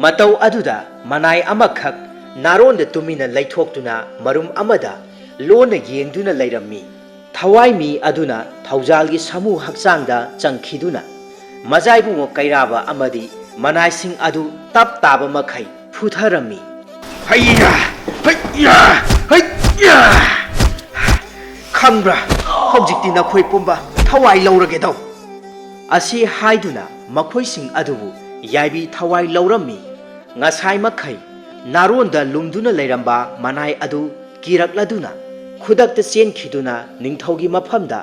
ꯃꯇꯧ ꯑꯗꯨꯗ ꯃꯅꯥꯏ ꯑꯃꯈꯛ ꯅꯥꯔꯣꯟꯗ ꯇꯨꯃꯤꯟꯅ ꯂꯩꯊꯣꯛꯇꯨꯅ ꯃꯔꯨꯝ ꯑꯃꯗ ꯂꯣꯟꯅ ꯌꯦꯡꯗꯨꯅ ꯂꯩꯔꯝꯃꯤ꯫ ꯊꯋꯥꯏ ꯃꯤ ꯑꯗꯨꯅ ꯊꯧꯖꯥꯜꯒꯤ ꯁꯥꯃꯨ ꯍꯛꯆꯥꯡꯗ ꯆꯪꯈꯤꯗꯨꯅ ꯃꯖꯥ ꯏꯕꯨꯡꯉꯣ ꯀꯩꯔꯥꯕ ꯑꯃꯗꯤ ꯃꯅꯥꯏꯁꯤꯡ ꯑꯗꯨ ꯇꯞ ꯇꯥꯕ ꯃꯈꯩ ꯐꯨꯊꯔꯝꯃꯤ꯫ "ꯍꯩꯌꯥ! ꯍꯩꯌꯥ! ꯍꯩꯌꯥ! ꯈꯪꯕ꯭ꯔꯥ? ꯍꯧꯖꯤꯛꯇꯤ ꯅꯈꯣꯏ ꯄꯨꯝꯕ ꯊꯋꯥꯏ ꯂꯧꯔꯒꯦꯗꯧ!" ꯑꯁꯤ ꯍꯥꯏꯗꯨꯅ ꯃꯈꯣꯏꯁꯤꯡ ꯑꯗꯨꯕꯨ ꯌꯥꯏꯕꯤ ꯊꯋꯥꯏ ꯂꯧꯔꯝꯃꯤ꯫ ꯉꯁꯥꯏ ꯃꯈꯩ ꯅꯥꯔꯣꯟꯗ ꯂꯨꯝꯗꯨꯅ ꯂꯩꯔꯝꯕ ꯃꯅꯥꯏ ꯑꯗꯨ ꯀꯤꯔꯛꯂꯗꯨꯅ ꯈꯨꯗꯛꯇ ꯆꯦꯟꯈꯤꯗꯨꯅ ꯅꯤꯡꯊꯧꯒꯤ ꯃꯐꯝꯗ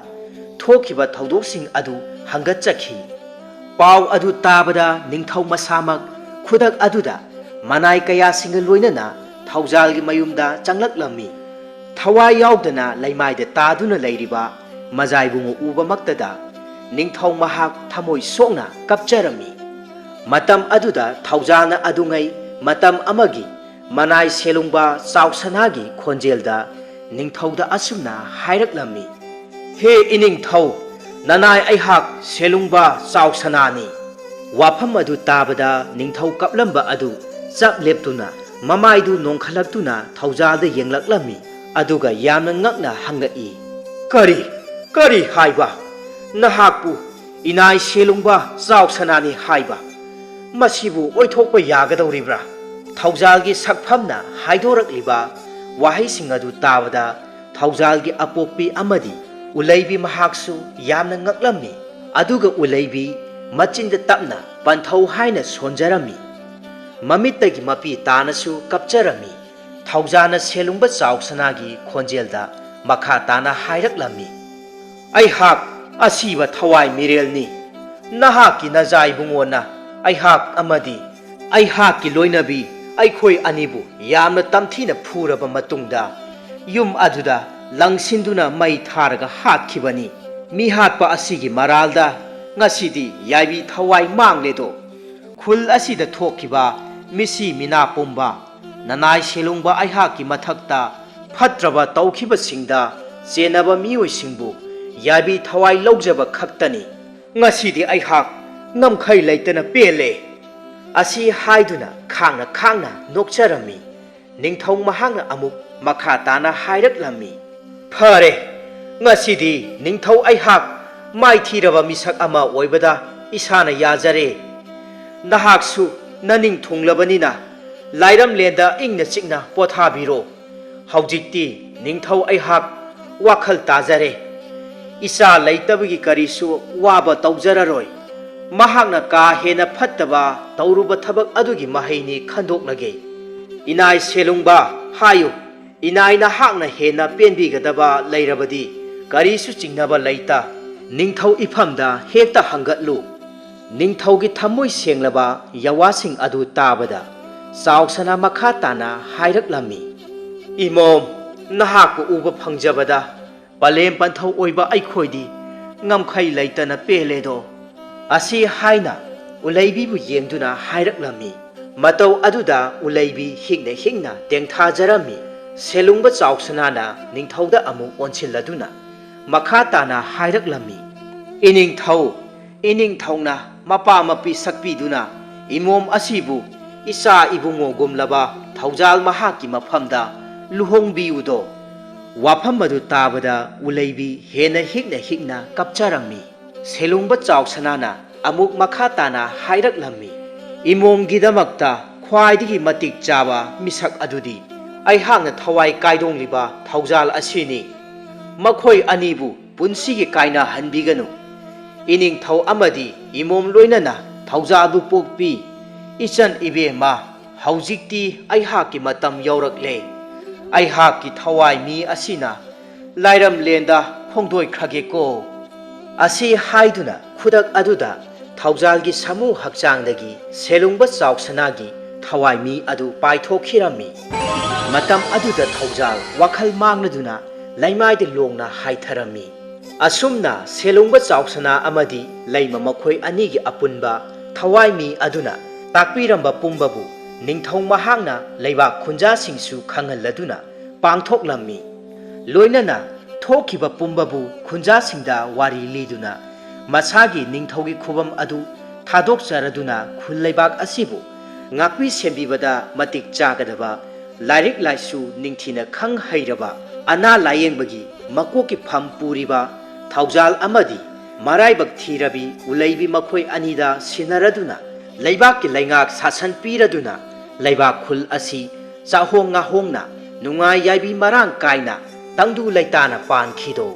ꯊꯣꯛꯈꯤꯕ ꯊꯧꯗꯣꯛꯁꯤꯡ ꯑꯗꯨ ꯍꯪꯒꯠꯆꯈꯤ꯫ ꯄꯥꯎ ꯑꯗꯨ ꯇꯥꯕꯗ ꯅꯤꯡꯊꯧ ꯃꯁꯥꯃꯛ ꯈꯨꯗꯛ ꯑꯗꯨꯗ ꯃꯅꯥꯏ ꯀꯌꯥꯁꯤꯡꯒ ꯂꯣꯏꯅꯅ ꯊꯧꯖꯥꯜꯒꯤ ꯃꯌꯨꯝꯗ ꯆꯪꯂꯛꯂꯝꯃꯤ꯫ ꯊꯋꯥꯏ ꯌꯥꯎꯗꯅ ꯂꯩꯃꯥꯏꯗ ꯇꯥꯗꯨꯅ ꯂꯩꯔꯤꯕ ꯃꯖꯥꯏꯕꯨꯡꯉꯣ ꯎꯕꯃꯛꯇꯗ ꯅꯤꯡꯊꯧ ꯃꯍꯥꯛ ꯊꯃꯣꯏ ꯁꯣꯛꯅ ꯀꯞꯆꯔꯝꯃꯤ꯫ ꯃꯇꯝ ꯑꯗꯨꯗ ꯊꯧꯖꯥꯜꯅ ꯑꯗꯨꯉꯩ ꯃꯇꯝ ꯑꯃꯒꯤ ꯃꯅꯥꯏ ꯁꯦꯂꯨꯡꯕ ꯆꯥꯎꯁꯅꯥꯒꯤ ꯈꯣꯟꯖꯦꯜꯗ ꯅꯤꯡꯊꯧꯗ ꯑꯁꯨꯝꯅ ꯍꯥꯏꯔꯛꯂꯝꯃꯤ, "ꯍꯦ ꯏꯅꯤꯡꯊꯧ, ꯅꯅꯥꯏ ꯑꯩꯍꯥꯛ ꯁꯦꯂꯨꯡꯕ ꯆꯥꯎꯁꯅꯥꯅꯤ꯫" ꯋꯥꯐꯝ ꯑꯗꯨ ꯇꯥꯕꯗ ꯅꯤꯡꯊꯧ ꯀꯞꯂꯝꯕ ꯑꯗꯨ ꯆꯞ ꯂꯦꯞꯇꯨꯅ ꯃꯃꯥꯏꯗꯨ ꯅꯣꯡꯈꯠꯂꯛꯇꯨꯅ ꯊꯧꯖꯥꯜꯗ ꯌꯦꯡꯂꯛꯂꯝꯃꯤ꯫ ꯑꯗꯨꯒ ꯌꯥꯝꯅ ꯉꯛꯅ ꯍꯪꯂꯛꯏ, "ꯀꯔꯤ? ꯀꯔꯤ ꯍꯥꯏꯕ? ꯅꯍꯥꯛꯄꯨ ꯏꯅꯥꯏ ꯁꯦꯂꯨꯡꯕ ꯆꯥꯎꯁꯅꯥꯅꯤ ꯍꯥꯏꯕ? ꯃꯁꯤꯕꯨ ꯑꯣꯏꯊꯣꯛꯄ ꯌꯥꯒꯗꯧꯔꯤꯕ꯭ꯔꯥ?" ꯊꯧꯖꯥꯜꯒꯤ ꯁꯛꯐꯝꯅ ꯍꯥꯏꯗꯣꯔꯛꯂꯤꯕ ꯋꯥꯍꯩꯁꯤꯡ ꯑꯗꯨ ꯇꯥꯕꯗ ꯊꯧꯖꯥꯜꯒꯤ ꯑꯄꯣꯛꯄꯤ ꯑꯃꯗꯤ ꯎꯂꯩꯕꯤ ꯃꯍꯥꯛꯁꯨ ꯌꯥꯝꯅ ꯉꯛꯂꯝꯃꯤ꯫ ꯑꯗꯨꯒ ꯎꯂꯩꯕꯤ ꯃꯆꯤꯟꯗ ꯇꯞꯅ ꯄꯟꯊꯧ ꯍꯥꯏꯅ ꯁꯣꯟꯖꯔꯝꯃꯤ꯫ ꯃꯃꯤꯠꯇꯒꯤ ꯃꯄꯤ ꯇꯥꯅꯁꯨ ꯀꯞꯆꯔꯝꯃꯤ꯫ ꯊꯧꯖꯥꯜꯅ ꯁꯦꯂꯨꯡꯕ ꯆꯥꯎꯁꯅꯥꯒꯤ ꯈꯣꯟꯖꯦꯜꯗ ꯃꯈꯥ ꯇꯥꯅ ꯍꯥꯏꯔꯛꯂꯝꯃꯤ, "ꯑꯩꯍꯥꯛ ꯑꯁꯤꯕ ꯊꯋꯥꯏ ꯃꯤꯔꯦꯜꯅꯤ꯫ ꯅꯍꯥꯛꯀꯤ ꯅꯖꯥꯏꯕꯨꯡꯉꯣꯅ ꯑꯩꯍꯥꯛ ꯑꯃꯗꯤ ꯑꯩꯍꯥꯛꯀꯤ ꯂꯣꯏꯅꯕꯤ ꯑꯩꯈꯣꯏ ꯑꯅꯤꯕꯨ ꯌꯥꯝꯅ ꯇꯝꯊꯤꯅ ꯐꯨꯔꯕ ꯃꯇꯨꯡꯗ ꯌꯨꯝ ꯑꯗꯨꯗ ꯂꯪꯁꯤꯟꯗꯨꯅ ꯃꯩ ꯊꯥꯔꯒ ꯍꯥꯠꯈꯤꯕꯅꯤ꯫ ꯃꯤꯍꯥꯠꯄ ꯑꯁꯤꯒꯤ ꯃꯔꯥꯜꯗ ꯉꯁꯤꯗꯤ ꯌꯥꯏꯕꯤ ꯊꯋꯥꯏ ꯃꯥꯡꯂꯦꯗꯣ꯫ ꯈꯨꯜ ꯑꯁꯤꯗ ꯊꯣꯛꯈꯤꯕ ꯃꯤꯁꯤ ꯃꯤꯅꯥ ꯄꯨꯝꯕ, ꯅꯅꯥꯏ ꯁꯦꯂꯨꯡꯕ ꯑꯩꯍꯥꯛꯀꯤ ꯃꯊꯛꯇ ꯐꯠꯇ꯭ꯔꯕ ꯇꯧꯈꯤꯕꯁꯤꯡꯗ ꯆꯦꯟꯅꯕ ꯃꯤꯑꯣꯏꯁꯤꯡꯕꯨ ꯌꯥꯏꯕꯤ ꯊꯋꯥꯏ ꯂꯧꯖꯕ ꯈꯛꯇꯅꯤ꯫ ꯉꯁꯤꯗꯤ ꯑꯩꯍꯥꯛ ꯉꯝꯈꯩ ꯂꯩꯇꯅ ꯄꯦꯜꯂꯦ꯫" ꯑꯁꯤ ꯍꯥꯏꯗꯨꯅ ꯈꯥꯡꯅ ꯈꯥꯡꯅ ꯅꯣꯛꯆꯔꯝꯃꯤ꯫ ꯅꯤꯡꯊꯧ ꯃꯍꯥꯛꯅ ꯑꯃꯨꯛ ꯃꯈꯥ ꯇꯥꯅ ꯍꯥꯏꯔꯛꯂꯝꯃꯤ, "ꯐꯔꯦ, ꯉꯁꯤꯗꯤ ꯅꯤꯡꯊꯧ ꯑꯩꯍꯥꯛ ꯃꯥꯏꯊꯤꯔꯕ ꯃꯤꯁꯛ ꯑꯃ ꯑꯣꯏꯕꯗ ꯏꯁꯥꯅ ꯌꯥꯖꯔꯦ꯫ ꯅꯍꯥꯛꯁꯨ ꯅꯅꯤꯡ ꯊꯨꯡꯂꯕꯅꯤꯅ ꯂꯥꯏꯔꯝꯂꯦꯟꯗ ꯏꯪꯅ ꯆꯤꯛꯅ ꯄꯣꯊꯥꯕꯤꯔꯣ꯫ ꯍꯧꯖꯤꯛꯇꯤ ꯅꯤꯡꯊꯧ ꯑꯩꯍꯥꯛ ꯋꯥꯈꯜ ꯇꯥꯖꯔꯦ꯫ ꯏꯆꯥ ꯂꯩꯇꯕꯒꯤ ꯀꯔꯤꯁꯨ ꯋꯥꯕ ꯇꯧꯖꯔꯔꯣꯏ꯫ ꯃꯍꯥꯛꯅ ꯀꯥ ꯍꯦꯟꯅ ꯐꯠꯇꯕ ꯇꯧꯔꯨꯕ ꯊꯕꯛ ꯑꯗꯨꯒꯤ ꯃꯍꯩꯅꯤ ꯈꯟꯗꯣꯛꯂꯒꯦ꯫ ꯏꯅꯥꯏ ꯁꯦꯂꯨꯡꯕ ꯍꯥꯏꯌꯨ, ꯏꯅꯥꯏ ꯅꯍꯥꯛꯅ ꯍꯦꯟꯅ ꯄꯦꯟꯕꯤꯒꯗꯕ ꯂꯩꯔꯕꯗꯤ ꯀꯔꯤꯁꯨ ꯆꯤꯡꯅꯕ ꯂꯩꯇ꯫" ꯅꯤꯡꯊꯧ ꯏꯐꯝꯗ ꯍꯦꯛꯇ ꯍꯪꯒꯠꯂꯨ꯫ ꯅꯤꯡꯊꯧꯒꯤ ꯊꯝꯃꯣꯏ ꯁꯦꯡꯂꯕ ꯌꯥꯋꯥꯁꯤꯡ ꯑꯗꯨ ꯇꯥꯕꯗ ꯆꯥꯎꯁꯅꯥ ꯃꯈꯥ ꯇꯥꯅ ꯍꯥꯏꯔꯛꯂꯝꯃꯤ, "ꯏꯃꯣꯝ, ꯅꯍꯥꯛꯄꯨ ꯎꯕ ꯐꯪꯖꯕꯗ ꯄꯂꯦꯝ ꯄꯟꯊꯧ ꯑꯣꯏꯕ ꯑꯩꯈꯣꯏꯗꯤ ꯉꯝꯈꯩ ꯂꯩꯇꯅ ꯄꯦꯜꯂꯦꯗꯣ꯫ ꯑꯁꯤ ꯍꯥꯏꯅ ꯎꯂꯩꯕꯤꯕꯨ ꯌꯦꯡꯗꯨꯅ ꯍꯥꯏꯔꯛꯂꯝꯃꯤ꯫ ꯃꯇꯧ ꯑꯗꯨꯗ ꯎꯂꯩꯕꯤ ꯍꯤꯛꯅ ꯍꯤꯛꯅ ꯇꯦꯡꯊꯥꯖꯔꯝꯃꯤ꯫ ꯁꯦꯂꯨꯡꯕ ꯆꯥꯎꯁꯅꯥꯅ ꯅꯤꯡꯊꯧꯗ ꯑꯃꯨꯛ ꯑꯣꯟꯁꯤꯜꯂꯗꯨꯅ ꯃꯈꯥ ꯇꯥꯅ ꯍꯥꯏꯔꯛꯂꯝꯃꯤ꯫ ꯏꯅꯤꯡꯊꯧ, ꯏꯅꯤꯡꯊꯧꯅ ꯃꯄꯥ ꯃꯄꯤ ꯁꯛꯄꯤꯗꯨꯅ ꯏꯃꯣꯝ ꯑꯁꯤꯕꯨ ꯏꯆꯥ ꯏꯕꯨꯡꯉꯣꯒꯨꯝꯂꯕ ꯊꯧꯖꯥꯜ ꯃꯍꯥꯛꯀꯤ ꯃꯐꯝꯗ ꯂꯨꯍꯣꯡꯕꯤꯌꯨꯗꯣ꯫ ꯋꯥꯐꯝ ꯑꯗꯨ ꯇꯥꯕꯗ ꯎꯂꯩꯕꯤ ꯍꯦꯟꯅ ꯍꯤꯛꯅ ꯍꯤꯛꯅ ꯀꯞꯆꯔꯝꯃꯤ꯫ ꯁꯦꯂꯨꯡꯕ ꯆꯥꯎꯁꯅꯥꯅ ꯑꯃꯨꯛ ꯃꯈꯥ ꯇꯥꯅ ꯍꯥꯏꯔꯛꯂꯝꯃꯤ꯫ ꯏꯃꯣꯝꯒꯤꯗꯃꯛꯇ ꯈ꯭ꯋꯥꯏꯗꯒꯤ ꯃꯇꯤꯛ ꯆꯥꯕ ꯃꯤꯁꯛ ꯑꯗꯨꯗꯤ ꯑꯩꯍꯥꯛꯅ ꯊꯋꯥꯏ ꯀꯥꯏꯗꯣꯡꯂꯤꯕ ꯊꯧꯖꯥꯜ ꯑꯁꯤꯅꯤ꯫ ꯃꯈꯣꯏ ꯑꯅꯤꯕꯨ ꯄꯨꯟꯁꯤꯒꯤ ꯀꯥꯏꯅꯍꯟꯕꯤꯒꯅꯨ꯫ ꯏꯅꯤꯡꯊꯧ ꯑꯃꯗꯤ ꯏꯃꯣꯝ ꯂꯣꯏꯅꯅ ꯊꯧꯖꯥꯜꯕꯨ ꯄꯣꯛꯄꯤ꯫ ꯏꯆꯟ ꯏꯕꯦꯝꯃ, ꯍꯧꯖꯤꯛꯇꯤ ꯑꯩꯍꯥꯛꯀꯤ ꯃꯇꯝ ꯌꯧꯔꯛꯂꯦ꯫ ꯑꯩꯍꯥꯛꯀꯤ ꯊꯋꯥꯏ ꯃꯤ ꯑꯁꯤꯅ ꯂꯥꯏꯔꯝꯂꯦꯟꯗ ꯐꯣꯡꯗꯣꯏꯈ꯭ꯔꯒꯦꯀꯣ꯫ ꯑꯁꯤ ꯍꯥꯏꯗꯨꯅ ꯈꯨꯗꯛ ꯑꯗꯨꯗ ꯊꯧꯖꯥꯜꯒꯤ ꯁꯥꯃꯨ ꯍꯛꯆꯥꯡꯗꯒꯤ ꯁꯦꯂꯨꯡꯕ ꯆꯥꯎꯁꯅꯥꯒꯤ ꯊꯋꯥꯏ ꯃꯤ ꯑꯗꯨ ꯄꯥꯏꯊꯣꯛꯈꯤꯔꯝꯃꯤ꯫ ꯃꯇꯝ ꯑꯗꯨꯗ ꯊꯧꯖꯥꯜ ꯋꯥꯈꯜ ꯃꯥꯡꯂꯗꯨꯅ ꯂꯩꯃꯥꯏꯗ ꯂꯣꯡꯅ ꯍꯥꯏꯊꯔꯝꯃꯤ꯫ ꯑꯁꯨꯝꯅ ꯁꯦꯂꯨꯡꯕ ꯆꯥꯎꯁꯅꯥ ꯑꯃꯗꯤ ꯂꯩꯃ ꯃꯈꯣꯏ ꯑꯅꯤꯒꯤ ꯑꯄꯨꯟꯕ ꯊꯋꯥꯏ ꯃꯤ ꯑꯗꯨꯅ ꯇꯥꯛꯄꯤꯔꯝꯕ ꯄꯨꯝꯕꯕꯨ ꯅꯤꯡꯊꯧ ꯃꯍꯥꯛꯅ ꯂꯩꯕꯥꯛ ꯈꯨꯟꯖꯥꯁꯤꯡꯁꯨ ꯈꯪꯍꯜꯂꯗꯨꯅ ꯄꯥꯡꯊꯣꯛꯂꯝꯃꯤ꯫ ꯂꯣꯏꯅꯅ ꯊꯣꯛꯈꯤꯕ ꯄꯨꯝꯕꯕꯨ ꯈꯨꯟꯖꯥꯁꯤꯡꯗ ꯋꯥꯔꯤ ꯂꯤꯗꯨꯅ ꯃꯁꯥꯒꯤ ꯅꯤꯡꯊꯧꯒꯤ ꯈꯨꯕꯝ ꯑꯗꯨ ꯊꯥꯗꯣꯛꯆꯔꯗꯨꯅ ꯈꯨꯜ ꯂꯩꯕꯥꯛ ꯑꯁꯤꯕꯨ ꯉꯥꯛꯄꯤ ꯁꯦꯟꯕꯤꯕꯗ ꯃꯇꯤꯛ ꯆꯥꯒꯗꯕ ꯂꯥꯏꯔꯤꯛ ꯂꯥꯏꯁꯨ ꯅꯤꯡꯊꯤꯅ ꯈꯪ ꯍꯩꯔꯕ, ꯑꯅꯥ ꯂꯥꯌꯦꯡꯕꯒꯤ ꯃꯀꯣꯛꯀꯤ ꯐꯝ ꯄꯨꯔꯤꯕ ꯊꯧꯖꯥꯜ ꯑꯃꯗꯤ ꯃꯔꯥꯏꯕꯛ ꯊꯤꯔꯕꯤ ꯎꯂꯩꯕꯤ ꯃꯈꯣꯏ ꯑꯅꯤꯗ ꯁꯤꯟꯅꯔꯗꯨꯅ ꯂꯩꯕꯥꯛꯀꯤ ꯂꯩꯉꯥꯛ ꯁꯥꯁꯟ ꯄꯤꯔꯗꯨꯅ ꯂꯩꯕꯥꯛ ꯈꯨꯜ ꯑꯁꯤ ꯆꯥꯍꯣꯡ ꯉꯥꯍꯣꯡꯅ ꯅꯨꯡꯉꯥꯏ ꯌꯥꯏꯕꯤ ꯃꯔꯥꯡ ꯀꯥꯏꯅ ꯇꯪꯗꯨ ꯂꯩꯇꯥꯅ ꯄꯥꯟꯈꯤꯗꯣ꯫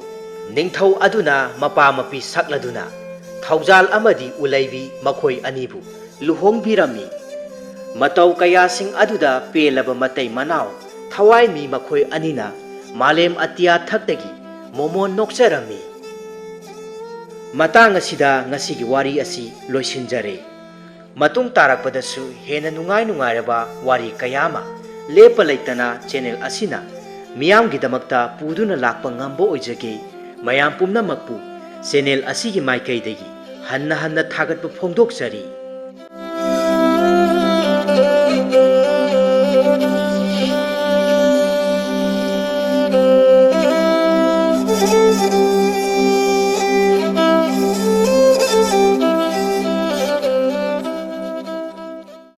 ꯅꯤꯡꯊꯧ ꯑꯗꯨꯅ ꯃꯄꯥ ꯃꯄꯤ ꯁꯛꯂꯗꯨꯅ ꯊꯧꯖꯥꯜ ꯑꯃꯗꯤ ꯎꯂꯩꯕꯤ ꯃꯈꯣꯏ ꯑꯅꯤꯕꯨ ꯂꯨꯍꯣꯡꯕꯤꯔꯝꯃꯤ꯫ ꯃꯇꯧ ꯀꯌꯥꯁꯤꯡ ꯑꯗꯨꯗ ꯄꯦꯜꯂꯕ ꯃꯇꯩ ꯃꯅꯥꯎ ꯊꯋꯥꯏ ꯃꯤ ꯃꯈꯣꯏ ꯑꯅꯤꯅ ꯃꯥꯂꯦꯝ ꯑꯇꯤꯌꯥ ꯊꯛꯇꯒꯤ ꯃꯣꯃꯣꯟ ꯅꯣꯛꯆꯔꯝꯃꯤ꯫ ꯃꯇꯥꯡ ꯑꯁꯤꯗ ꯉꯁꯤꯒꯤ ꯋꯥꯔꯤ ꯑꯁꯤ ꯂꯣꯏꯁꯤꯟꯖꯔꯦ꯫ ꯃꯇꯨꯡ ꯇꯥꯔꯛꯄꯗꯁꯨ ꯍꯦꯟꯅ ꯅꯨꯡꯉꯥꯏ ꯅꯨꯡꯉꯥꯏꯔꯕ ꯋꯥꯔꯤ ꯀꯌꯥ ꯑꯃ ꯂꯦꯞꯄ ꯂꯩꯇꯅ ꯆꯦꯅꯦꯜ ꯑꯁꯤꯅ ꯃꯤꯌꯥꯝꯒꯤꯗꯃꯛꯇ ꯄꯨꯗꯨꯅ ꯂꯥꯛꯄ ꯉꯝꯕ ꯑꯣꯏꯖꯒꯦ꯫ ꯃꯌꯥꯝ ꯄꯨꯝꯅꯃꯛꯄꯨ ꯆꯦꯅꯦꯜ ꯑꯁꯤꯒꯤ ꯃꯥꯏꯀꯩꯗꯒꯤ ꯍꯟꯅ ꯍꯟꯅ ꯊꯥꯒꯠꯄ ꯐꯣꯡꯗꯣꯛꯆꯔꯤ꯫